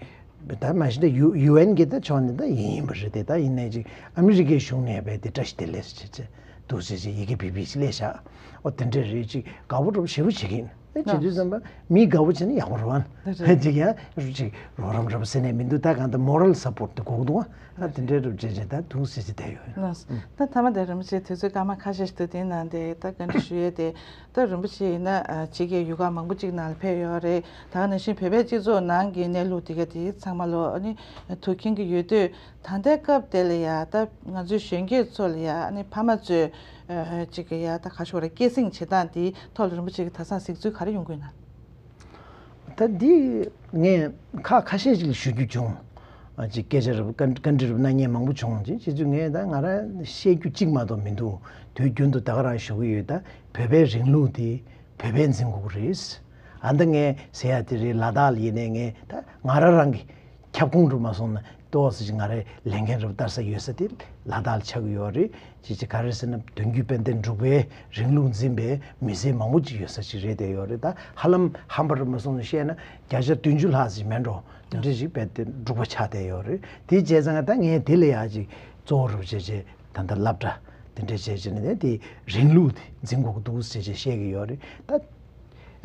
ད་མ་གཞི་ད་ཡུ་ཡུ་ཨེན་གྱི་ད་ཕྱོགས་ནས་ད་ཡིན་ཡིན་པ་རེད་དེ། ད་ཡིན་ནའི་ཅིག་ཨ་མི་རི་ཀའི་གཞུང་ནས་ཡང་དཔེ་དེ་བཀྲ་ཤིས་བདེ་ལེགས་ཟེར་བྱས་བྱས་འདུག་ཟེར་བྱས་ཡི་གེ་བི་བི་ཅིག་སླེབས་བཞག་འོ་དེ་འདྲས་རེད། ཅིག་དགའ་པོ་འདྲ་པོ་ཞེ་པོ་བྱེད་ཀྱི་ཡིན། ཨེ་བྱེད་དུས་ཙམ་པ་མི་དགའ་པོ་བྱས་ན་ཡག་པོ་རེད་པ། ད་རེད། ཅིག་ཡང་ཅིག་རོགས་རམ་འདྲ་པོ་ཟེར་ནས་མི་འདུག་ད་གང་ལྟར་མོ་རལ་སབ་པོར་ཊི་དེ་དགོས་ཀྱི་འདུག་པ། ད་དེ་འདྲའི་རུབ་བྱས་བྱས་ད་འདུག་ཟེར་གྱི་བསྡད་ཡོད། ལགས། ད་མཐའ་མ་དེ་རིན་པོ་ཆེ་དུས་ཚོད་སྐར་མ་ཁ་ཤས་ཤིག་འདུག་དེའི་ནང་དེ་ད་བཀའ་འདྲི་ཞུ་ཡས་དེ། ད་རིན་པོ་ཆེ་ཡིན་ན་ཨ་ཕྱི་རྒྱལ་ཡུལ་ཁག་མང་པོ་ཅིག་ནང་ལ་ཕེབས་ཡོད་རེད། ད་ག་ནང་བཞིན་བོད་པའི་སྤྱི་ཚོགས་ནང་གི་གནས་ལུགས་དེ་ག་དེ་ཚང་མ་ལོ་ཨ་ནི་ཐུགས་མཁྱེན་གྱི་ཡོད་དུས། ད་ལྟའི་སྐབས་དེ་ལ་ཡ་ད་ང་ཚོའི་གཞོན་སྐྱེས་ཚོ་ལ་ཡ་ཨ་ནི་ཕ་མ་ཚོས་ཨ་ཅིག་གི་ཡ་ད་ག་ཞུ་བ་རེད། སྐྱེད་སྲིང་བྱེད་སྟངས་དེའི་ཐོག་ལ་རིན་པོ་ཆེ་གི་ད་སང་གཟིགས་ཚུལ་ག་རེ་ཡོང་གི་ཡོད་ན། ད་འདི་ངས་ཁ་ཁ་ཤས་ཤིག་ལ་ཞུ་རྒྱུ་བྱུང་། ཨ་ཅིག་སྐད་ཆ་རེ་བཀའ་བཀའ་འདྲི་རེ་གནང་མཁན་མང་པོ་བྱུང་། ཅིག་བྱེད་དུས་ངས་ད་ང་རང་བཤད་རྒྱུ་གཅིག་མ་གཏོགས་མི་འདུག་དུས་རྒྱུན་དུ་ད་ག་རང་ཞུ་གི་ཡོད། ད་བོད་པའི་རིང་ལུགས་དེ་བོད་པས་འཛིན་དགོས་ཀྱི་རེད། ཨ་ད་ངས་ཟེར་ཡ་དེ་རེད། ལ་དྭགས་ལ་ཡིན་ནའི་ངས་ད་ང་རང་རང་གི་ཁྱབ་ཁོངས་རུ་མ་སོང་ན་ཏོག་ཙམ་ཅིག་ང་རའི་ལས་འགན་རུ་བསྟར་ས་ཡོད་ས་དེ་ལ་དྭགས་ལ་ཆགས་ཀྱི་ཡོད་རེད། ཅིག་ཅིག་ག་རེ་ཟེར་ན་དོན་བརྒྱུད་དཔལ་ལྡན་འབྲུག་པའི་རིང་ལུགས་འཛིན་པའི་མི་སེར་མང་པོ་ཅིག་ཡོད་ས་ཅིག་རེད་བསྡད་ཡོད་རེད། ད་ཧ་ལམ་ཧམ་པ་རུ་མ་སོང་ནས་བཤད་ན་བརྒྱ་ཆ་བདུན་ཅུ་ལྷག་ཅིག་མེད་འགྲོ། དེ་འདྲ་ཞིག་དཔལ་ལྡན་འབྲུག་པ་ཆགས་བསྡད་ཡོད་རེད། དེ་བྱས་ཙང་ད་ངས་དེ་ལ་ཡ་ཅིག་གཙོ་བོ་རུ་བྱས་བྱས་ད་ལྟ་སློབ་གྲྭ་དེ་འདྲ་བྱས་བྱས་ནས་དེ་རིང་ལུགས་དེ་འཛིན་དགོས་ཀྱི་འདུག་ཟེར་བྱས་བཤད་ཀྱི་ཡོད་རེད། ད་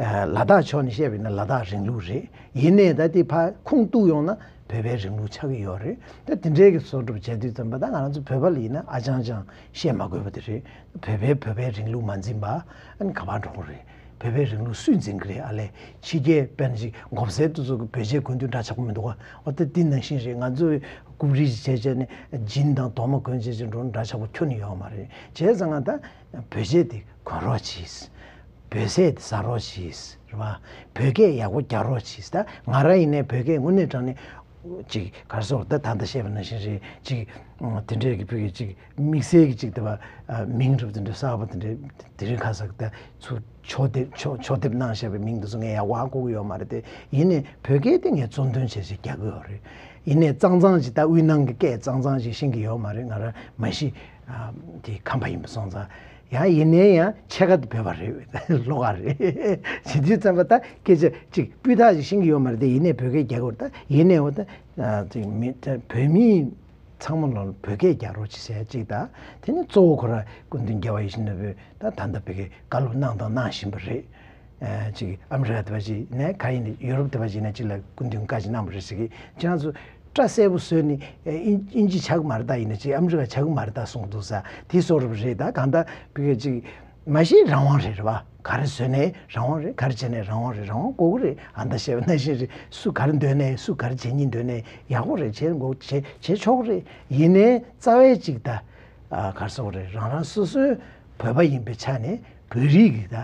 ལ་དྭགས་ཕྱོགས་ནས་བཤད་པ་ཡིན་ན་ལ་དྭགས་རིང་ལུགས་རེད། ཡིན་ནའི་ད་དེ་ཕར་ཁུངས་གཏུགས་ཡོང་ན་བོད་པའི་རིང་ལུགས་ཆགས་ཀྱི་ཡོད་རེད། ད་དེ་འདྲའི་གི་བཟོ་སྒྲུབ་བྱས་དུས་ཙམ་པ་ད་ང་རང་ཚོ་བོད་པ་ལ་ཡིན་ན་ཨ་ཅང་ཅང་བཤད་མ་དགོས་པ་དེ་རེད། བོད་པས་བོད་པའི་རིང་ལུགས་མ་འཛིན་པ་ཨ་ནི་ག་པར་འགྲོ་གི་རེད། བོད་པའི་རིང་ལུགས་སུས་འཛིན་གི་རེད། ཨ་ལས་ཕྱི་རྒྱལ་དཔེར་ན་ཅིག་མགོ་སེར་དེ་ཚོ་གི་བོད་ཆས་གོན་དུས་འདྲ་ཆགས་པོ་མི་འདུག་ག་འོ་ད་དེ་ནང་བཞིན་རེད། ང་ཚོས་རྐུབ་རིལ་ཅིག་བྱས་བྱས་ནས་ཇིན་དང་དོ་མ་གོན་བྱས་བྱས་འགྲོ་ན་འདྲ་ཆགས་པོ་ཁྱོན་ནས་ཡོད་མ་རེད། བྱས་ཙང་ང་ད་བོད་ཆས་དེ་གོན་རོགས་གྱིས། བོད་ཟས་དེ་ཟ་རོགས་གྱིས་རེད་བ། བོད་སྐད་ཡག་པོ་རྒྱག་རོགས་གྱིས། ད་ང་རང་ཡིན་ནའི་བོད་སྐད་དངོས་གནས་དྲང་གནས་ཅིག་ག་རེ་ཟེར། ད་ད་ལྟ་བཤད་པ་ནང་བཞིན་རེད། ཅིག་དེ་འདྲའི་གི་བོད་ཀྱི་ཅིག་དམིགས་བསལ་གྱི་ཅིག་དེ་བ་མིང་རབས་དེ་འདྲ་གསར་པ་དེ་འདྲ་དེ་རིང་ཁ་སང་ད་ཚུར་ཕྱོགས་སྡེབ་ཕྱོགས་ཕྱོགས་སྡེབ་གནང་བཞག་པའི་མིང་དེ་ཚོ་ངས་ཡག་པོ་ཧ་གོ་གི་ཡོད་མ་རེད་དེ། ཡིན་ནའི་བོད་སྐད་དེ་ངས་གཙོ་འདོན་བྱས་བྱས་རྒྱག་གི་ཡོད་རེད། ཡིན་ནའི་གཙང་གཙང་ཅིག་ད་དབུས་ནང་གི་སྐད་གཙང་གཙང་ཅིག་ཤེས་ཀྱི་ཡོད་མ་རེད། ང་རང་མ་གཞི་དེ་ཁམས་པ་ཡིན་པ་སོང་ཙང་། ཡང་ཡིན་ནའི་ཡང་ཕྱེད་ཀ་དེ་བོད་པ་རེད། ལྷོ་ཁ་རེད། བྱེད་དུས་ཙམ་པ་ད་སྐད་ཆ་ཅིག་སྤུས་དག་ཅིག་ཤེས་ཀྱི་ཡོད་མ་རེད་དེ། ཡིན་ནའི་བོད་སྐད་རྒྱག་གི་ཡོད་རེད། ད་ཡིན་ནའི་འོ་ད་ཅིག་མི་ད་བོད་མི་ཚང་མ་ལ་བོད་སྐད་རྒྱག་རོགས་བྱེད་ཟེར་ཅིག་ད་དེ་ནི་གཙོ་བོ་ཁོ་ར་སྐུ་མདུན་རྒྱལ་བ་ཡིད་བཞིན་ནོར་བུས་ད་ད་ལྟ་བོད་སྐད་བཀའ་སློབ་གནང་དང་གནང་བཞིན་པ་རེད། ཅིག་ཨ་མི་རི་ཀ་དེ་བ་ཅིག་ནས་ག་ཡིན་ནའི་ཡུ་རོབ་དེ་བ་ཅིག་ནས་ཅིག་ལ་སྐུ་མདུན་བཀའ་ཅིག་གནང་བ་རེད་ཟེར་གི། ཁྱེད་རང་ཚོ་སྐྲ་སེར་པོ་བཟོས་ནི་ཨིན་ཨིན་ཇི་ཆགས་མ་རེད་ད། ཡིན་ན་ཅིག་ཨ་མི་རི་ཀ་ཆགས་མ་རེད་ད་གསུང་འདུག་ས་དེ་བཟོ་འདྲ་རེད། ད་གང་ལྟར་བི་ག་ཅིག་མ་གཞི་རང་དབང་རེད། རེད་བ། ག་རེ་བཟོས་ནའི་རང་དབང་རེད། ག་རེ་བྱས་ནའི་རང་དབང་རེད། རང་དབང་དགོས་ཀྱི་རེད། ཨ་མདའ་བཤད་པ་ནང་བཞིན་རེད། སུ་ག་རེ་འདོད་ནའི་སུ་ག་རེ་བྱེད་སྙིང་འདོད་ནའི་ཡག་པོ་རེད། བྱེད་དགོས་བྱེད་བྱེད་ཆོག་གི་རེད། ཡིན་ནའི་རྩ་བའི་ཅིག་ད་ག་རེ་ཟེར་དགོས་རེད། རང་རང་སོ་སོའི་བོད་པ་ཡིན་པའི་ཆ་ནས་བོད་རིགས་ཀྱི་ད་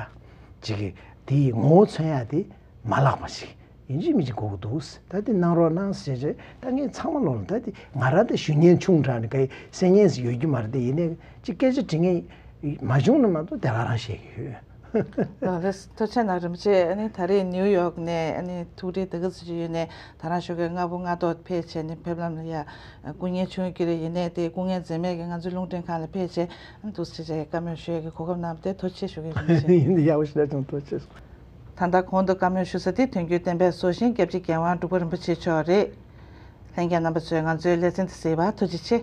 ཅིག་གི་དེའི་ངོ་བོ་མཚོན་ཡ་དེ་མ་བརླག་པ་ཞིག་ཡིན་གཅིག་མིན་གཅིག་དགོས་ཀྱི་འདུག་ད་དེ་གནང་རོགས་གནང་ཟེར་བྱས། ད་ངས་ཚང་མ་ལོག་ལ་ད་དེ་ང་རང་དེ་ཞུ་མཁན་ཆུང་དྲགས་ནས་ག་ཡི་གསན་མཁན་ཞིག་ཡོད་རྒྱུ་མ་རེད་དེ། ཡིན་ནའི་ཅིག་སྐད་ཆ་དྲི་མཁན་མ་བྱུང་ན་མ་གཏོགས་དེ་ག་རང་བཤད་ཀྱི་ཡོད། ལགས་ལགས། ཐུགས་རྗེ་གནང་རིན་པོ་ཆེ། ཨ་ནི་ད་རེས་ནིའུ་ཡོག་ནས་ཨ་ནི་ཐུགས་རེ་དེ་ག་ཚོད་ཅིག་ཡོད་ནས་ད་རང་ཞོགས་ཀས་སྔ་པོ་སྔ་ཏོག་ཕེབས་བྱས་ནས་ཕེབས་ལམ་ལ་ཡ་སྐུ་ངལ་བྱུང་གི་རེད། ཡིན་ནའི་དེ་སྐུ་ངལ་འཛེམས་མེད་ཀྱིས་ང་ཚོའི་རླུང་འཕྲིན་ཁང་ལ་ཕེབས་བྱས་ཨ་ནི་ཐུགས་རྗེ་ཆེ་བཀའ་མོལ་ཞུ་ཡས་ཀྱི་གོ་སྐབས་གནང་བ་དེ་ཐུགས་རྗེ་ཆེ་ཞུ་གི་ཡིན། ཡག་པོ་ཞེ་དྲག་བྱུང་། ཐུགས་རྗེ་ཆེ། ད་ལྟ་གོང་དུ་བཀའ་མོལ་ཞུ་ས་དེ་དོན་བརྒྱུད་བསྟན་པའི་སྲོག་ཤིང་སྐྱབས་རྗེ་རྒྱལ་དབང་འབྲུག་པ་རིན་པོ་ཆེ་མཆོག་རེད། ལྷན་རྒྱས་རྣམ་པ་ཚོས་ང་ཚོའི་ལེ་ཚན་དེ་གཟིགས་པར་ཐུགས་རྗེ་ཆེ།